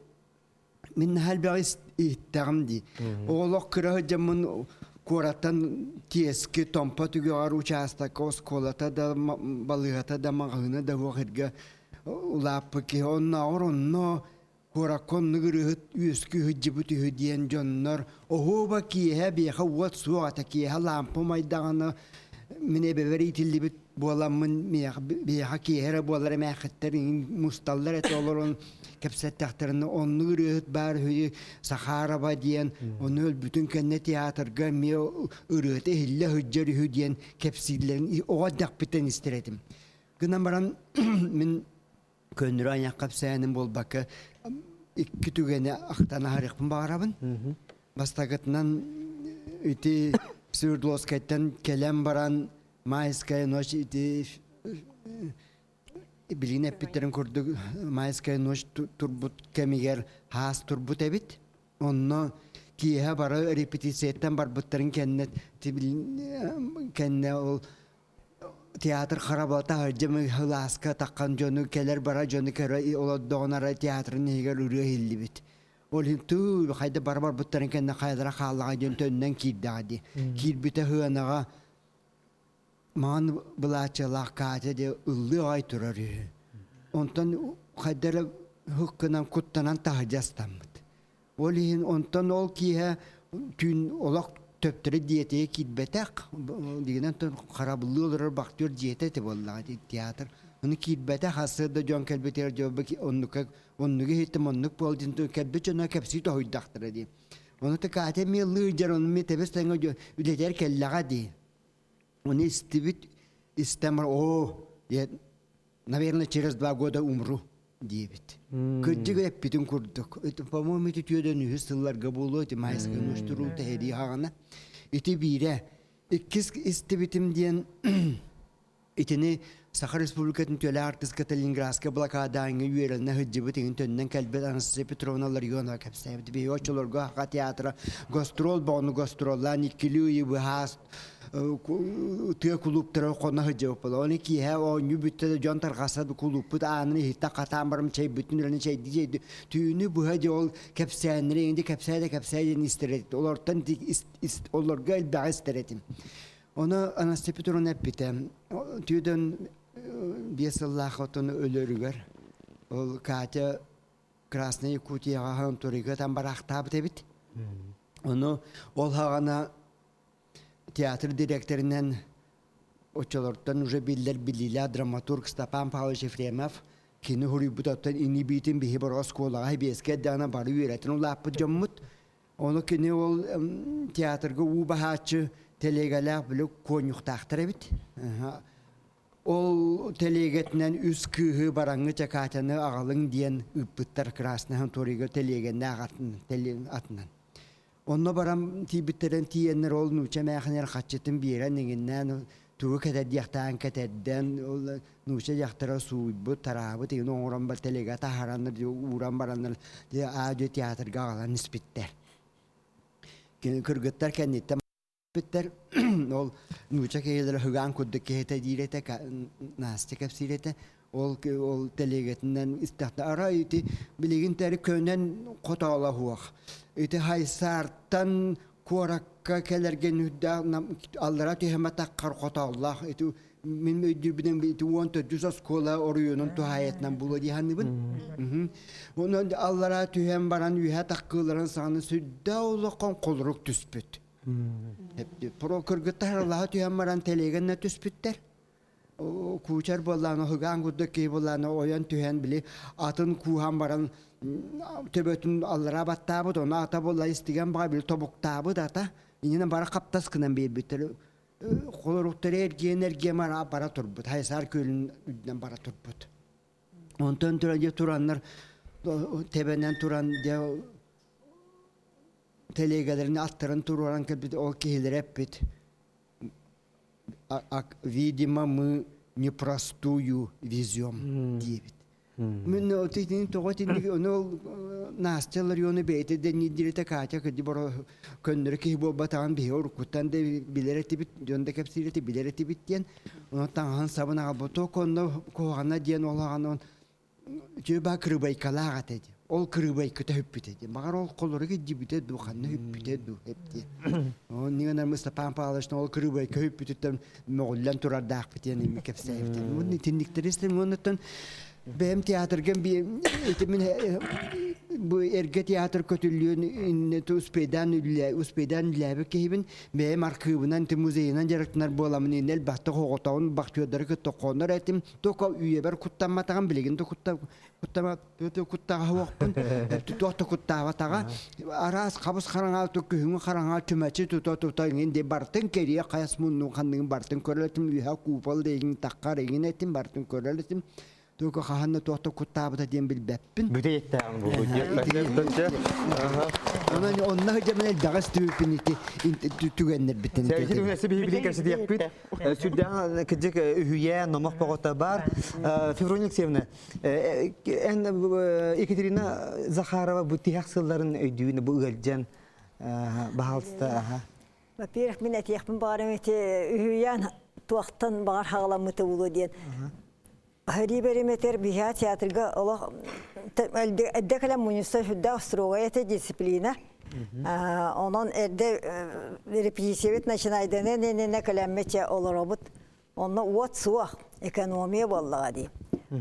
мин наһаа элбэҕи иһиттэҕим дии. Оҕолох кыра сылдьаммын куораттан Тиэски, Томпо түгэҕэр учаастакка оскуолата да, балыыһата да, маҕаһыына да суох эргэ улааппыт киһи. Оннооҕор онно куоракка оннук ырыаһыт үөскүү сылдьыбыт үһү диэн дьоннор оһуоба киэһэ биэхэ уот суох этэ киэһэ лаампа умайдаҕына мин эбэбэр иитиллибит буоламмын биэхэ киэһэ эрэ буолар эмээххиттэр мусталлар этэ олорон кэпсэттэхтэринэ оннук ырыаһыт баар үһү Сахарова диэн ону өлбүтүн кэннэ театрга эмиэ ырыата иһиллэ сылдьар үһү диэн кэпсииллэрин оҕо эрдэхпиттэн истэр этим. Гынан баран мин көннөрү айах кэпсээним буолбакка икки түгэни ахтан аһарыахпын баҕарабын. Бастакытынан ити Свердловскайтан кэлэн баран Майская ночь ити билигин эппиттэрин курдук Майская ночь турбут кэмигэр хаас турбут эбит. Онно киэһэ бары репетицияттан барбыттарын кэннэ кэннэ ол театр харабата сылдьым ылааска таххан дьону кэлэр бара дьону көрө олордоҕуна эрэ театрын иһигэр ырыа иһиллибит. Ол иһин тыы хайда бара барбыттарын кэннэ хайалара хааллаҕа диэн төннөн киирдэҕэ дии. Киирбитэ сыанаҕа маҥан былааччалаах Катя диэ ыллыы аҕай турар үһү. Онтон хайда эрэ һыккынан куттанан таһырдьа астаммыт. Ол иһин онтон ол киэһэ түүн олох төптөрү дьиэтигэр киирбэтэх, дигинэн харабыллыы олорор бахтыыр дьиэтэ этэ буоллаҕа театр. Ону киирбэтэх, сарсыарда дьон кэлбитигэр дьэ оннука оннугу иһиттим, оннук буол диэн кэлбит дьоно кэпсии тоһуйдахтара дии. Ону Катя эмиэ ыллыы дьэр, ону эмиэ тэбис тэҥэ үлэтигэр кэллэҕэ дии. Ону истибит, истэн баран, оо, наверное, через 2 года умру диэбит. Кырдьык эппитин курдук. По-моему, ити түөдөн үһүс сылларга буолуо ити майскай нуштуруу тэһэрии хаҕана. Ити биирэ. Иккис истибитим диэн итини Саха Республикатын түөлэ артыската Ленинградскай блокадааҥҥа үөрэнэ сылдьыбыт иҥин төннөн кэлбит Анастасия Петровна Ларионова кэпсээбит. Биһиги оччолорго Саха театра гастрол боҕону гастроллаан иккилии ыйы быһаас тыа кулууптара хоно сылдьыбыппыт. Оны киэһэ оонньуу бүттэ да дьон тарҕаса кулууппут аанын иһиттэн хатаан барым чэйбитин үрэн чэйди чэйди түүнү быһа дьэ ол кэпсээннэри инди кэпсээ да кэпсээ диэн истэр этим. Олортон олорго элбэҕи истэр этим. Ону Анастасия Петровна эппитэ, түүдөн 5 сыллаах отон өлөрүгэр ол Катя Красная Якутияҕа санаторийга там бараахтаабыт эбит. Ону ол хаҕана театр директорынан оччолортон уже биллэр биллиилээх драматург Степан Павлович Ефремов кини суруйбут оттон ини-биитин биһи бары оскуолаҕа биэскэ эрдэҕинэ бары үөрэтэн улааппыт дьоммут. Ону кини ол театрга уу баһааччы тэлиэгэлээх били куонньуктаахтар эбит. Ол тэлиэгэтинэн үс кыыһы бараҥҥы Чакатяны аҕалыҥ диэн ыыппыттар Красный Санаторийга тэлиэгэннээх атынан. Онно баран тиийбиттэрин тиийэннэр ол нуучча эмээхинэр хаччытын биэрэн иҥиннээн тугу кэтэрдиэхтээн кэтэрдэн ол нуучча дьахтара сууйбут, тараабыт игин оҥорон бар тэлиэгэ таһараннар ууран бараннар аа-дьуо театрга аҕалан испиттэр. Кыргыттар кэнниттэн Биттэр ол нуучча киһилэрэ хыгаан курдук киһитэ диир этэ, Настя кэпсиир этэ. Ол ол тэлиэгэтинэн истэхтэ арай ити билигин тэри көнөн хотоолоһуох. Ити Хайсаартан куоракка кэлэргэ нүрдээх аллара түһэмэтаххар хотооллоох ити мин өйдүүрбүнэн ити 14 оскуола оройуонун туһаайатынан буолуо дии саныыбын. Онон аллара түһэн баран үөһэ таккыыларын саҕана сүрдээх улахан холорук түспүт. Про кыргыттар аллаһа түһэн баран тэлиэгэннэ түспүттэр. Куучар буоллаана ыһыгаан курдук киһи буоллаана ойон түһэн били атын кууһан баран төбөтүн аллараа баттаабыт, ону ата буолла истигэн баҕа били тобуктаабыт ата иннинэн бара хаптас гынан биэрбиттэр. Холоруктары эргийэн эргийэн бара турбут, Хайсаар күөлүн үрдүнэн бара турбут. Онтон туран дьэ тураннар тэбэнэн туран дьэ тэлиэгэлэрин аттарын туруоран кэлбит ол киһилэрэ эппит видимо мы непростую везем диэбит. Мин итини тоҕо итинник ону ол Настя Лариону бэйэтэ да диирэтэ Катя кырдьы боро көннөрү киһи буолбатаҕын биһи уруккуттан да билэр этибит, дьон да кэпсиир этэ билэр этибит диэн. Онон таҥаһын сабын аҕалбыт онно куһаҕана диэн ол аҕаны Үтүө кырыбайкалаах этэ дии. Ол кырыбайката хүппүтэ дии. Маҕар ол холоруга дьибитэ дуу, ханна хүппүтэ дуу эп дии. Онниган Степан Павлович ол кырыбайка хүппүтүттэн мөҕүллэн турардаахпыт диэн эми кэпсээбитим. Уонна итинниктери истим. Уоннаттан бэйэм театрга ити мин бу эргэ театр көтүллүөн инне успейдаан успейдаан үлээбит киһибин бэйэм архыыбынан музейынан дьарыктанар буоламмын инне элбэхтик оҕотоҕун бахтыардары кытта хонор этим Тока үйэбэр куттамматаҕым билигин да кутта куттама куттаҕа туох да куттаабатаҕа араас хабыс хараҥа күһүҥҥү хараҥа чүмэчи тута тута иҥин дии бартын кэрийэ хайас муннун ханныгын бартын көрөр этим үөһэ купол да иҥин таххар иҥин этим бартын көрөр этим Туга хаһан да туох да куттаабыта диэн билбэппин. Бүтэ иттээҕин буолуо Онон онно сылдьаммын элбэҕи истибиппин ити түгэннэрбиттэн. Биһиги кэпсэтиэхпит. Сүрдээх кырдьык үһүйээн, номох боҕото баар. Феврония Алексеевна, эн Екатерина Захарова бу тиһэх сылларын өйдүүн бу ыалдьан баһаалыста Во-первых, мин этиэхпин баҕарым ити үһүйээн туохтан баҕар хаҕаламмыта буолуо диэн. Хари бериметер биһиэхэ театрга олох эрдэ кэлэн мунньуста сүрдээх строгая этэ дисциплина. Онон эрдэ репетициябыт начинайдана иннинэ кэлэммит олоробут. Онно уот суох, экономия буоллаҕа дии.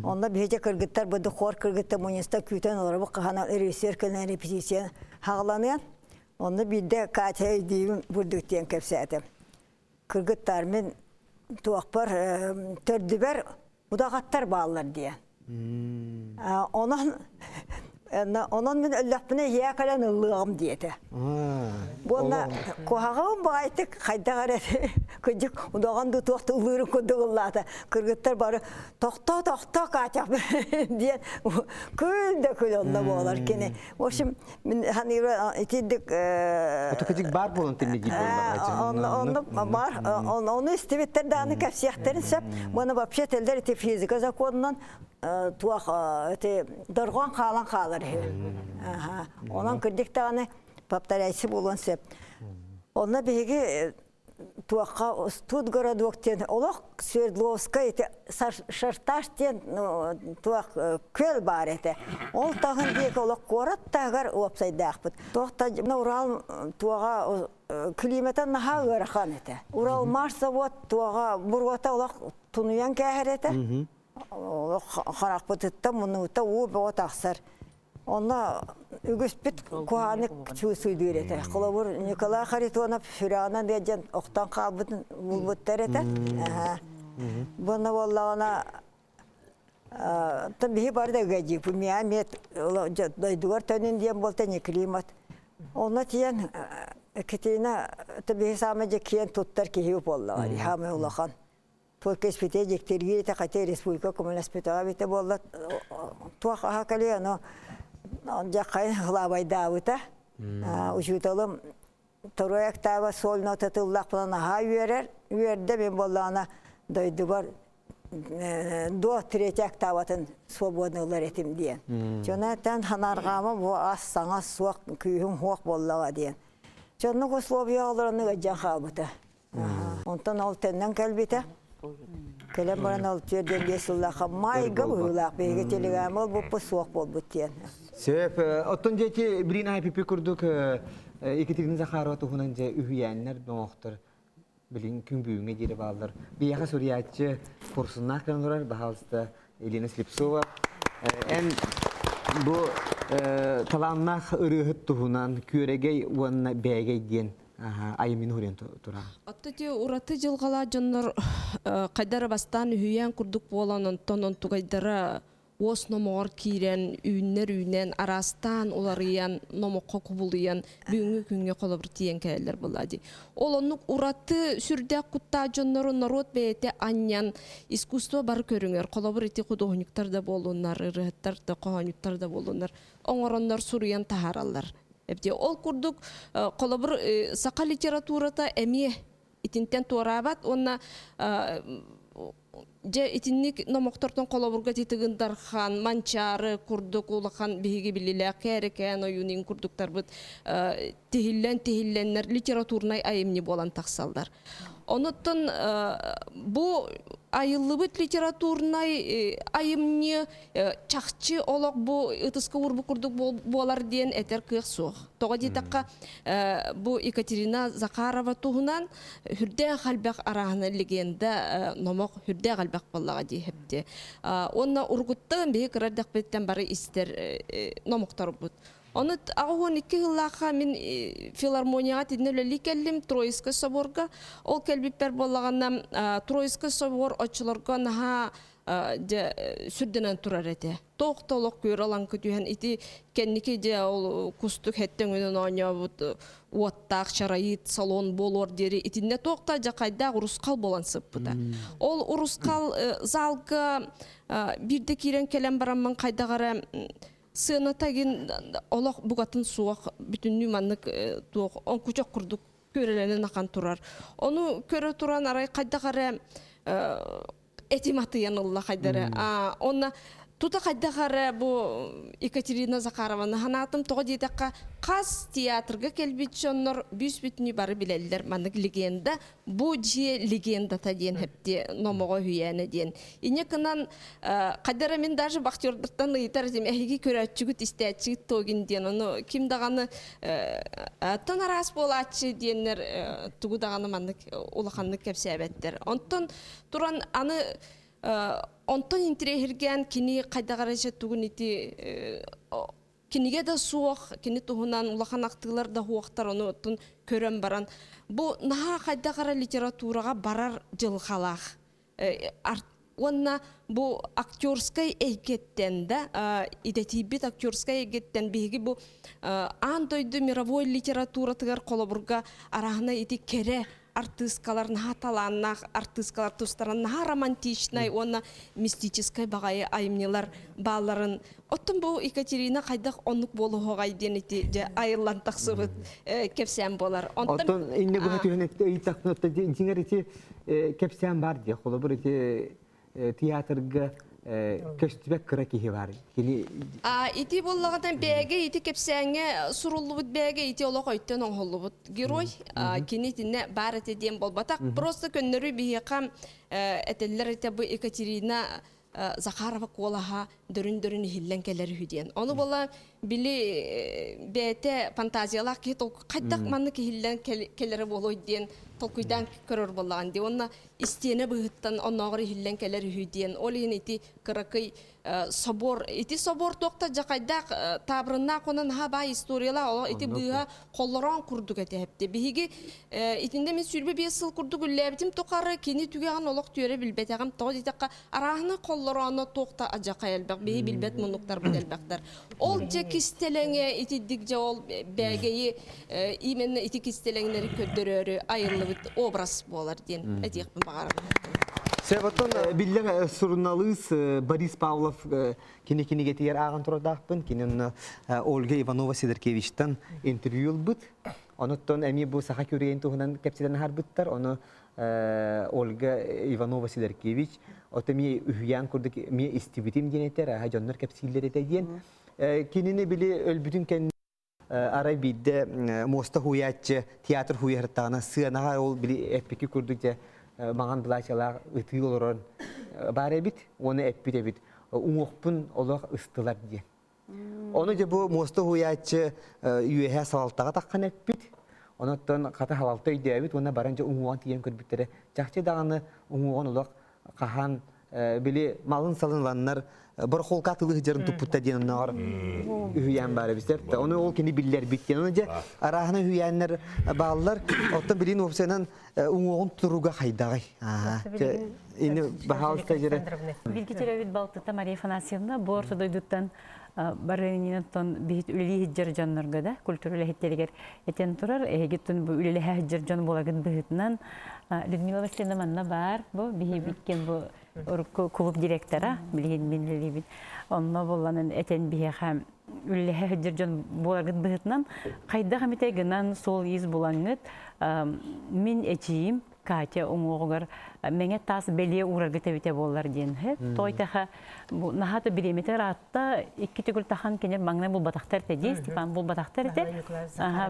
Онно биһиги кыргыттар быды хор кыргыттар мунньуста күүтэн олоробут хаһан режиссер кэлэн репетиция хаҕаланыан. Онно биирдэ Катя өйдүүбүн бурдук диэн кэпсээтим. Кыргыттар мин туохпар төрдүбэр удаҕаттар бааллар диэн. Онон онон мин өллөхпүнэ иһиэ кэлэн ыллыаҕым диэтэ. Буонна куһаҕым баҕайтык хайдах эрэ кырдьык удаҕан дуу туох да ыллыырын курдук ыллаата. Кыргыттар бары тохтоо тохтоо Катя диэн күл да күл онно буолар кини. В общем мин ханыыра итирдик Отукадик бар буолан тиммигит Онно бар ону истибиттер дааны кэпсиэхтерин сөп. Уонна вообще теллер ити физика законунан туох ити дорҕоон хаалан хаалар үһү. Онон кырдьык даҕаны повторяйсы буолуон сөп. Онно биһиги туохха Студгородок диэн олох Свердловскай ити Шарташ диэн туох күөл баар этэ. Ол таһын диэки олох куорат таһыгар уопсайдаахпыт. Туох та Урал туоҕа климата наһаа ыарахан этэ. Урал Марс завод туоҕа буруота олох тунуйан кээһэр этэ. Олох харахпытыттан муннубуттан уу бөҕө тахсар. Онно үгүспүт куһааны суйдуур этэ. Холобур, Николай Харитонов сүрэҕинэн ыалдьан охтон хаалбытын булбуттар этэ. Буонна буоллаҕына биһи бары да ыалдьыыппыт. Миэхэ эмиэ дойдугар төнүн диэн буолта не климат. Онно тиийэн Екатерина биһи саамай дьэ киэн туттар киһи буоллаҕа дии, саамай улахан. Только испите дьиктиргии этэ хотя республика көмөлөспөтөҕө эбитэ буолла туох аһа кэлиэ ону дьэ хайын хлабайдаабыта учууталым второй октава соль нота тыллаахпына наһаа үөрэр үөрдэ мин буоллаҕына дойдубар до третья октаватын свободно ылар этим диэн дьоно ханарҕаама бу ас саҥа суох күүһүм суох буоллаҕа диэн дьоннук условия олорону ыдьан хаалбыта Онтон ол төннөн кэлбитэ. Кэлэн баран ол 45 сыллаахха майга быһыылаах биһиги телеграмма ылбыппыт суох буолбут диэн. Сөп. Оттон дьэти билин IPP курдук Екатерина Захарова туһунан дьэ үһүйээннэр доҥохтор билин күн бүгүҥҥэ диэри бааллар. Биһиэхэ суруйааччы курсуннаах кэлэн олорор, баһаалыста Елена Слепцова. Эн бу талааннаах ырыаһыт туһунан Күөрэгэй уонна Бээгэй диэн айымньыны суруйан турар. Отто ти ураты дьылҕалаах дьоннор хайдара бастаан үһүйээн курдук буолан онтон онтугайдара уос номоҕор киирэн, үүннэр-үүнэн, араастаан уларыйан, номоххо кубулуйан, бүгүҥҥү күҥҥэ холобур тиийэн кэлэллэр буолла дии. Ол оннук ураты сүрдээх куттаах дьоннору норуот бэйэтэ анньан, искусство бары көрүҥэр, холобур ити худуоһунньуктар да буоллуннар, ырыаһыттар да, хоһоонньуттар да буоллуннар, оҥороннор суруйан таһаараллар. Эбдии ол курдук, холобур, саха литературата эмиэ итинтэн туораабат уонна дьэ итинник номохтортон холобурга Тыгын Дархан, Манчаары курдук улахан биһиги биллилээх Кээрэкээн ойуунун курдуктарбыт тиһиллэн тиһиллэннэр литературнай айымньы буолан тахсаллар. Онуттан бу айыллыбыт литературнай айымньы чахчы олох бу ытыска уурбут курдук буолар диэн этэр кыах суох. Тоҕо диэтэххэ, бу Екатерина Захарова туһунан үрдээх элбэх арааһына легенда номох үрдээх элбэх буоллаҕа дии хэпти. Уонна урукуттан биһи кыра эрдэхпититтэн бары истэр номохторбут. Ону 82 сыллаахха мин филармонияҕа тиннэ үлэлии кэллим Троицкай соборга. Ол кэлбиппэр буоллаҕына Троицкай собор оччолорго наһаа дьэ сүрдэнэн турар этэ. Туох да олох күөр алаҥкы түһэн ити кэнники дьэ ол кустук хэттэ өҥүнэн оонньообут уоттаах чарайыт салон буолуор диэри итиннэ туох да дьэ хайдаах урусхал буолан сыппыта. Ол урусхал залга биирдэ киирэн кэлэн бараммын хайдах эрэ сыаната игин олох бугатын суох бүтүннүү маннык туох оҥкучах курдук күөрэлэнэн ахан турар. Ону көрө туран арай хайдах эрэ этим атыйан ылла хайдары. Онно тута хайдах эрэ бу Екатерина Захарованы санаатым тоҕо диэтэххэ хас театрга кэлбит дьоннор бүүс-бүтүнүү бары билэллэр маннык легенда бу дьиэ легендата диэн хэпти номоҕо үһүйээнэ диэн инньэ гынан хайдара мин даже вахтердартан ыйытар этим эһиги көрөөччүгүт истээччигит тогин диэн ону ким даҕаны тон араас буолааччы диэннэр тугу даҕаны маннык улаханнык кэпсээбэттэр онтон туран аны онтон интириэһиргээн кини хайдах эрэ тугун ити кинигэ да суох кини туһунан улахан ахтыылар да суохтар ону оттон көрөн баран бу наһаа хайдах эрэ литератураҕа барар дьылҕалаах уонна бу актерскай эйгэттэн да идэтийбит актерскай эйгэттэн биһиги бу аан дойду мировой литературатыгар холобурга арааһына ити кэрэ артыыскалар наһаа талааннаах артыыскалар тустаран наһаа романтичнай уонна мистическай баҕайы айымньылар баалларын оттон бу Екатерина хайдах оннук буолуоҕай диэн ити дьэ айыллан тахсыбыт кэпсээн буолар. Онтон инне быһа түһэн ыйытахпын оттон дьиҥэр ити кэпсээн бар дии холобур ити театрга көстүбэт кыра киһи бар. Кини ити буоллаҕына бээгэ ити кэпсээҥҥэ суруллубут бээгэ ити олох өйтөн оҥоһуллубут герой кини итиннэ баар этэ диэн буолбатах. Просто көннөрү биһиэхэ этэллэр этэ бу Екатерина Захарова куолаһа дөрүн-дөрүн иһиллэн кэлэр үһү диэн. Ону буола били бэйэтэ фантазиялаах киһи хайдах маннык иһиллэн кэлэрэ буолуой диэн толкуйдаан көрөр буоллаҕын дии. Уонна истиэнэ быыһыттан оннооҕор иһиллэн кэлэр үһү диэн. Ол иһин ити кыракый собор ити собор туохта дьакайдаах таабырыннаах уонна наһаа баай историялаах олох ити быыһа холлороон курдук этэ Биһиги итиннэ мин 25 сыл курдук үллээбитим тухары кини түгэҕин олох түөрэ билбэтэҕим. Тоҕо диэтэххэ арааһына холлорооно туох да адьакай элбэх биһи билбэт муннуктарбыт элбэхтэр. Ол дьэ кистэлэҥэ итидик дьэ ол бээгэйи именно ити кистэлэҥнэри көрдөрөөрү айыллыбыт образ буолар диэн этиэхпин баҕарабын. Сөп, оттон биллэр суруналыыс Борис Павлов кини кинигэтигэр ааҕан турардаахпын. Кини онно Ольга Иванова Сидоркевичтан интервью ылбыт. Онуттан эмиэ бу саха күрэйин туһунан кэпсэтэн аһарбыттар. Ону Ольга Иванова Сидоркевич ото эмиэ үһүйээн курдук эмиэ истибитим диэн этэр, аһа дьоннор кэпсииллэр этэ диэн. Кинини били өлбүтүн кэннэ арай биирдэ муоста хуйааччы театр хуйаһыртаҕына сыанаҕа ол били эппики курдук дьэ. маҥан былаачалаах ытыы олорон баар эбит уонна эппит эбит уҥуохпун олох ыстылар диэн. Ону дьэ бу муоста уһуйааччы үөһэ салалтаҕа таххан эппит. Онуттан хата халалта өйдөөбүт уонна баран дьэ уҥуоҕун тиийэн көрбүттэрэ. Чахчы даҕаны уҥуоҕун олох хаһан били малын-салын ыланнар борохуолка атылыы сылдьарын туппутта диэн оннооҕор үһүйээн баар эбит сөп. Ону ол кини биллэрбит диэн. Ону дьэ арааһына үһүйээннэр бааллар. Оттон билин уопсайынан уҥуоҕун туруга хайдаҕый? Ини баһаалыста дьэрэ. Билги төрөбүт балтыта Мария Афанасьевна бу орто дойдуттан барыанньыттан биһит үлэлии сылдьар дьоннорго да культура үлэһиттэригэр этэн турар эһигиттэн бу үлэлэһэ сылдьар дьон буолагыт быһыытынан Людмила Васильевна манна баар бу биһибиккен бу урукку клуб директора билигин мин үлэлиибин онно булланан этэн биһиэхэ үлэлэһэ сылдьар дьон буоларгыт быһыытынан хайдах эмитэ гынан суол-иис булаҥҥыт мин эчиим Катя уҥуоҕугар мэҥэ таас бэлиэ уураргыт эбитэ буоллар диэн тойтаха бу наһаа бириэмэтэ ыраатта икки төгүл тахан кинер маҥнай булбатахтар этэ дии Степан булбатахтар этэ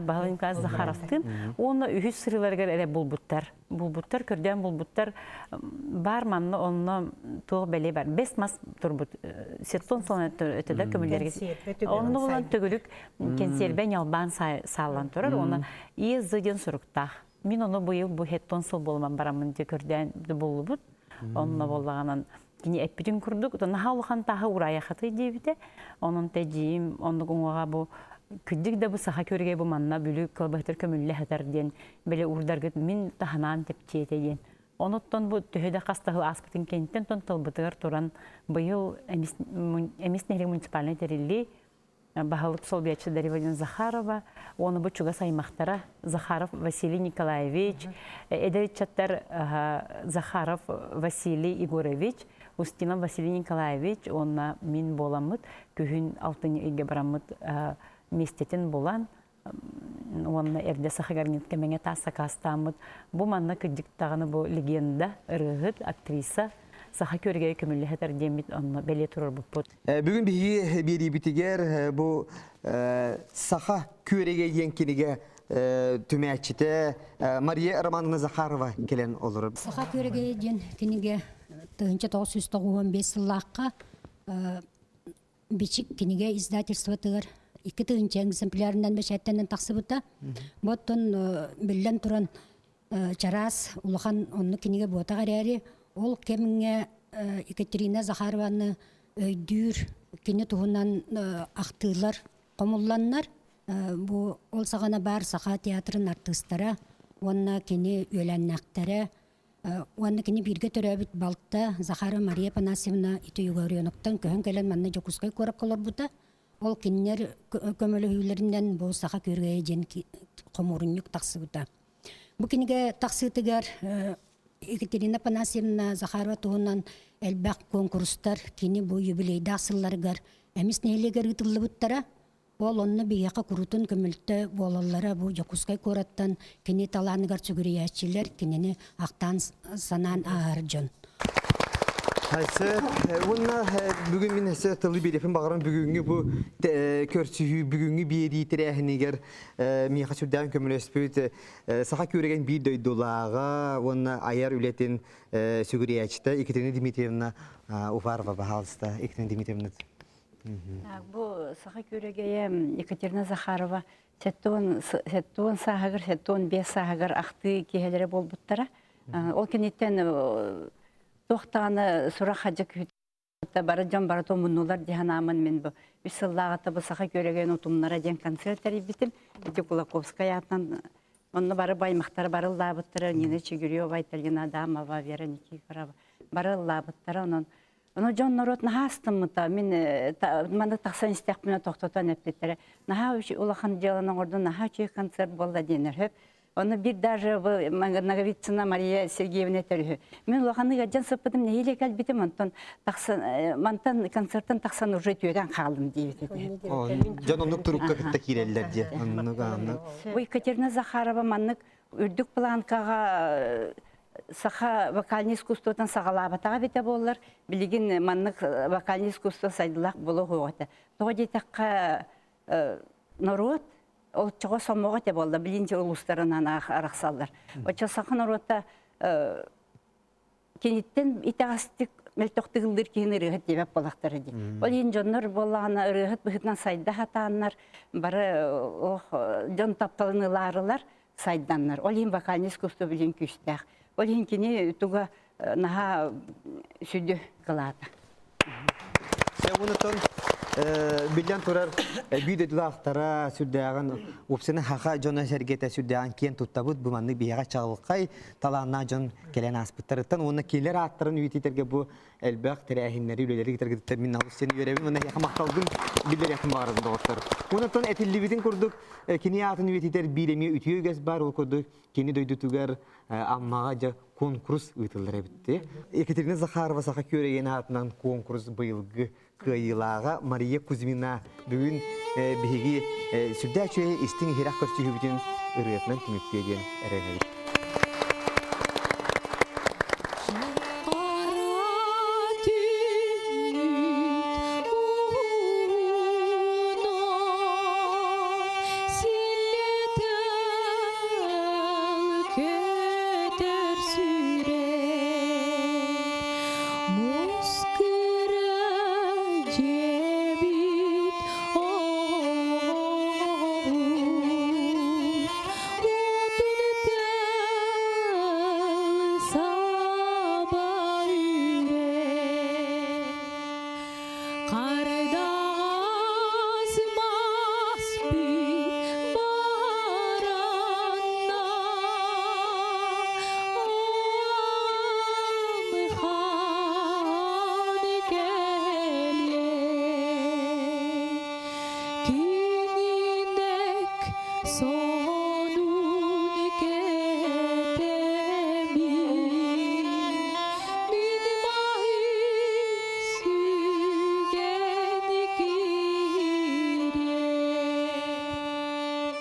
Баһылай Николаевич Захаровтыын уонна үһүс сырыыларыгар эрэ булбуттар булбуттар көрдөөн булбуттар бар манна онно туох бэлиэ бар бэс мас турбут сеттон сон өтө да көмүллэргэ онно булан төгүрүк кэнсиэрбэ ньалбаан сааллан турар уонна ИСЗ диэн суруктаах Мин ону быйыл бу хеттон сыл буолуман бараммын дии көрдөөн буллубут. Онно буоллаҕынан кини эппитин курдук, наһаа улахан тааһы ураайахатый диэбитэ. Онон тэдьиим оннук уҥуоҕа бу күддүк да бу саха көрүгэ бу манна бүлүү кылбаһытыр көмүллэ сытар диэн били уурдаргыт мин таһынаан тэпчиэтэ диэн. Онуттан бу төһө да хас таһыл ааспытын кэнниттэн тон тылбытыгар туран быйыл эмис эмис нэһилиэк муниципальнай тэриллии баһылык солбуйааччы Дарья Захарова, уонна бу чугас аймахтара Захаров Василий Николаевич, эдэр ыччаттар Захаров Василий Егорович, Устинов Василий Николаевич уонна мин буоламмыт күһүн алтынньы ыйга бараммыт миэстэтин булан уонна эрдэ Сахагарнит кэмэҥэ таас сакаастааммыт бу манна кырдьык даҕаны бу легенда ырыаһыт актриса саха көрүгэ көмүллэһэтэр диэммит онно бэлиэ турарбыппыт. Бүгүн биһиги биэриибитигэр бу Саха күөрэгэ диэн кинигэ түмээччитэ Мария Романовна Захарова кэлэн олорор. Саха күөрэгэ диэн кинигэ 1995 сыллаахха Бичик кинигэ издательствотыгар 2000 экземплярынан бэчээттэнэн тахсыбыта. Бу оттон биллэн туран чараас улахан оннук кинигэ буотах эрээри, ол кэмҥэ Екатерина Захарованы өйдүүр кини туһунан ахтыылар хомулланнар, бу ол саҕана баар Саха театрын артыыстара уонна кини үөлээннээхтэрэ Уонна кини бииргэ төрөөбүт балта Захарова Мария Афанасьевна ити Югорионоктан көһөн кэлэн манна Дьокуускай куоракка олорбута. Ол кинилэр көмөлөһүүлэринэн бу Саха күөргэйэ диэн хомуурунньук тахсыбыта. Бу кинигэ тахсыытыгар Екатерина Афанасьевна Захарова туһунан элбэх куонкурустар кини бу юбилейдаах сылларыгар Эмис нэһилиэгэр ыытыллыбыттара. Ол онно биһиэхэ куруутун көмөлтө буолаллара бу Дьокуускай куораттан кини талааныгар сүгүрүйээччилэр кинини ахтаан санаан ааһар дьон. Хайсы, уонна бүгүн мин өссө тылы биэриэхпин баҕарам бүгүҥҥү бу көрсүһүү бүгүҥҥү биэрии тэрээһинигэр миэхэ сүрдээҕин көмөлөспүт саха күөрэгэн биир дойдулааҕа уонна айар үлэтин сүгүрүйээччитэ Екатерина Дмитриевна Уфарова, пожалуйста, Екатерина Дмитриевна. Бу саха күөрэгэйэ Екатерина Захарова 70 сааһыгар, 75 сааһыгар ахтыы киэһэлэрэ буолбуттара. Ол кэнниттэн туох даҕаны сурах-хадьа күүтэ бары дьон бары тумуннулар дии санааммын мин бу үс сыллааҕыта бу саха күөрэгэйин утумнара диэн концерт тэрийбитим. Ити Кулаковскай аатынан онно бары баймахтара бары ыллаабыттара Нина Чигирева, Айталина Адамова, Вера Никифорова бары ыллаабыттара. Онон Ону дьон норуот наһаа астыммыта. Мин маннык тахсан истэхпинэ тохтотон эппиттэрэ. Наһаа улахан дьыаланы оҥордун, наһаа үчүгэй концерт буолла диэннэр сөп. Ону биир даже Ноговицына Мария Сергеевна этэр үһү. Мин улаханнык ыалдьан сыппытым, нэһиилэ кэлбитим, онтон тахсан, мантан концертан тахсан уже үтүөрэн хааллым диэбит этэ. Дьон оннук турукка кытта киирэллэр диye. Оннук, оннук. Бу Екатерина Захарова маннык үрдүк планкаҕа саха вокальнай искусствотын саҕалаабатаҕа эбитэ буоллар, билигин маннык вокальнай искусство сайдылаах буолуо этэ. Тоҕо диэтэххэ, норуот оччоҕо сомоҕо этэ буолла, билин улуустарынан арахсаллар. Оччо саха норуота Киниттэн итэҕэстик мөлтөхтүк ыллыыр киһини ырыаһыт диэбэт буолахтара дии. Ол иһин дьоннор буоллаҕына ырыаһыт быһыытынан сайда сатааннар бары ох дьон тапталын ылаарылар сайданнар. Ол иһин вокальный искусство билин күүстээх. Ол иһин кини туга наһаа сүдү кылаата. Онтон биллэн турар биир дойдулаахтара сүрдээҕин уопсайынан хаха дьоно сэргэтэ сүрдээҕин киэн туттабыт бу маннык биһиэхэ чаҕылхай талааннаах дьон кэлэн ааспыттарыттан уонна кинилэр ааттарын үйэтитэргэ бу элбэх тэрээһиннэри үлэлэри ыытаргытыттан мин алыс сен үөрэбин уонна эһиэхэ махталбын биллэриэхпин баҕарабын доҕоттор. Онтон этиллибитин курдук кини аатын үйэтитэр биир эмиэ үтүө үгэс баар ол курдук кини дойдутугар Аммаҕа дьэ куонкурус ыытыллар эбит. Екатерина Захарова Саха күөрэйин аатынан куонкурус быйылгы кыайыылааҕа Мария Кузьмина бүгүн биһиги сүрдээх үчүгэй истиҥ иһирэх көрсүһүүбүтүн ырыатынан түмүктүө диэн эрэнэбит. Кардаас мас баранна Амхан кэлиэ Кининек сонун кэтэмин Мин маһы сүгэн киириэ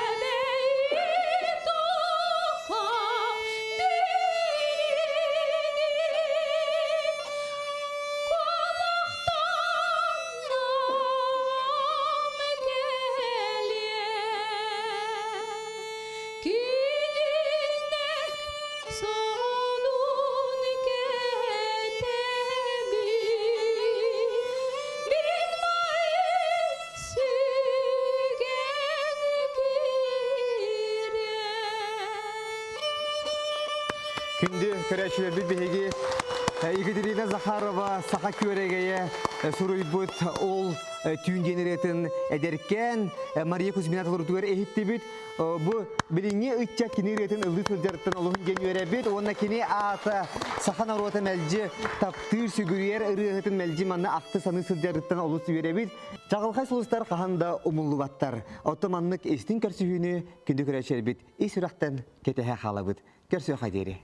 Чэбэйи тоха дириҥин Кулахтанам кэлиэ Кининек сонун кэтэбин Мин маһы сүгэн киириэ Күндү көрөөччүлэрбит биһиги Екатерина Захарова саха күөрэгэйэ суруйбут ол түүн диэн ырыатын эдэркээн Мария Кузьмина толорутугар иһиттибит. Бу билиҥҥи ыччат кини ырыатын ыллыы сылдьарыттан олуһун диэн үөрэбит уонна кини аата саха норуота мэлдьи таптыыр, сүгүрүйэр ырыаһытын мэлдьи манна ахты саныы сылдьарыттан олус үөрэбит. Чаҕылхай сулустар хаһан да умуллубаттар. Оттон маннык истиҥ көрсүһүүнү күндү көрөөччүлэрбит ис сүрэхтэн кэтэһэ хаалабыт. Көрсүөххэ диэри.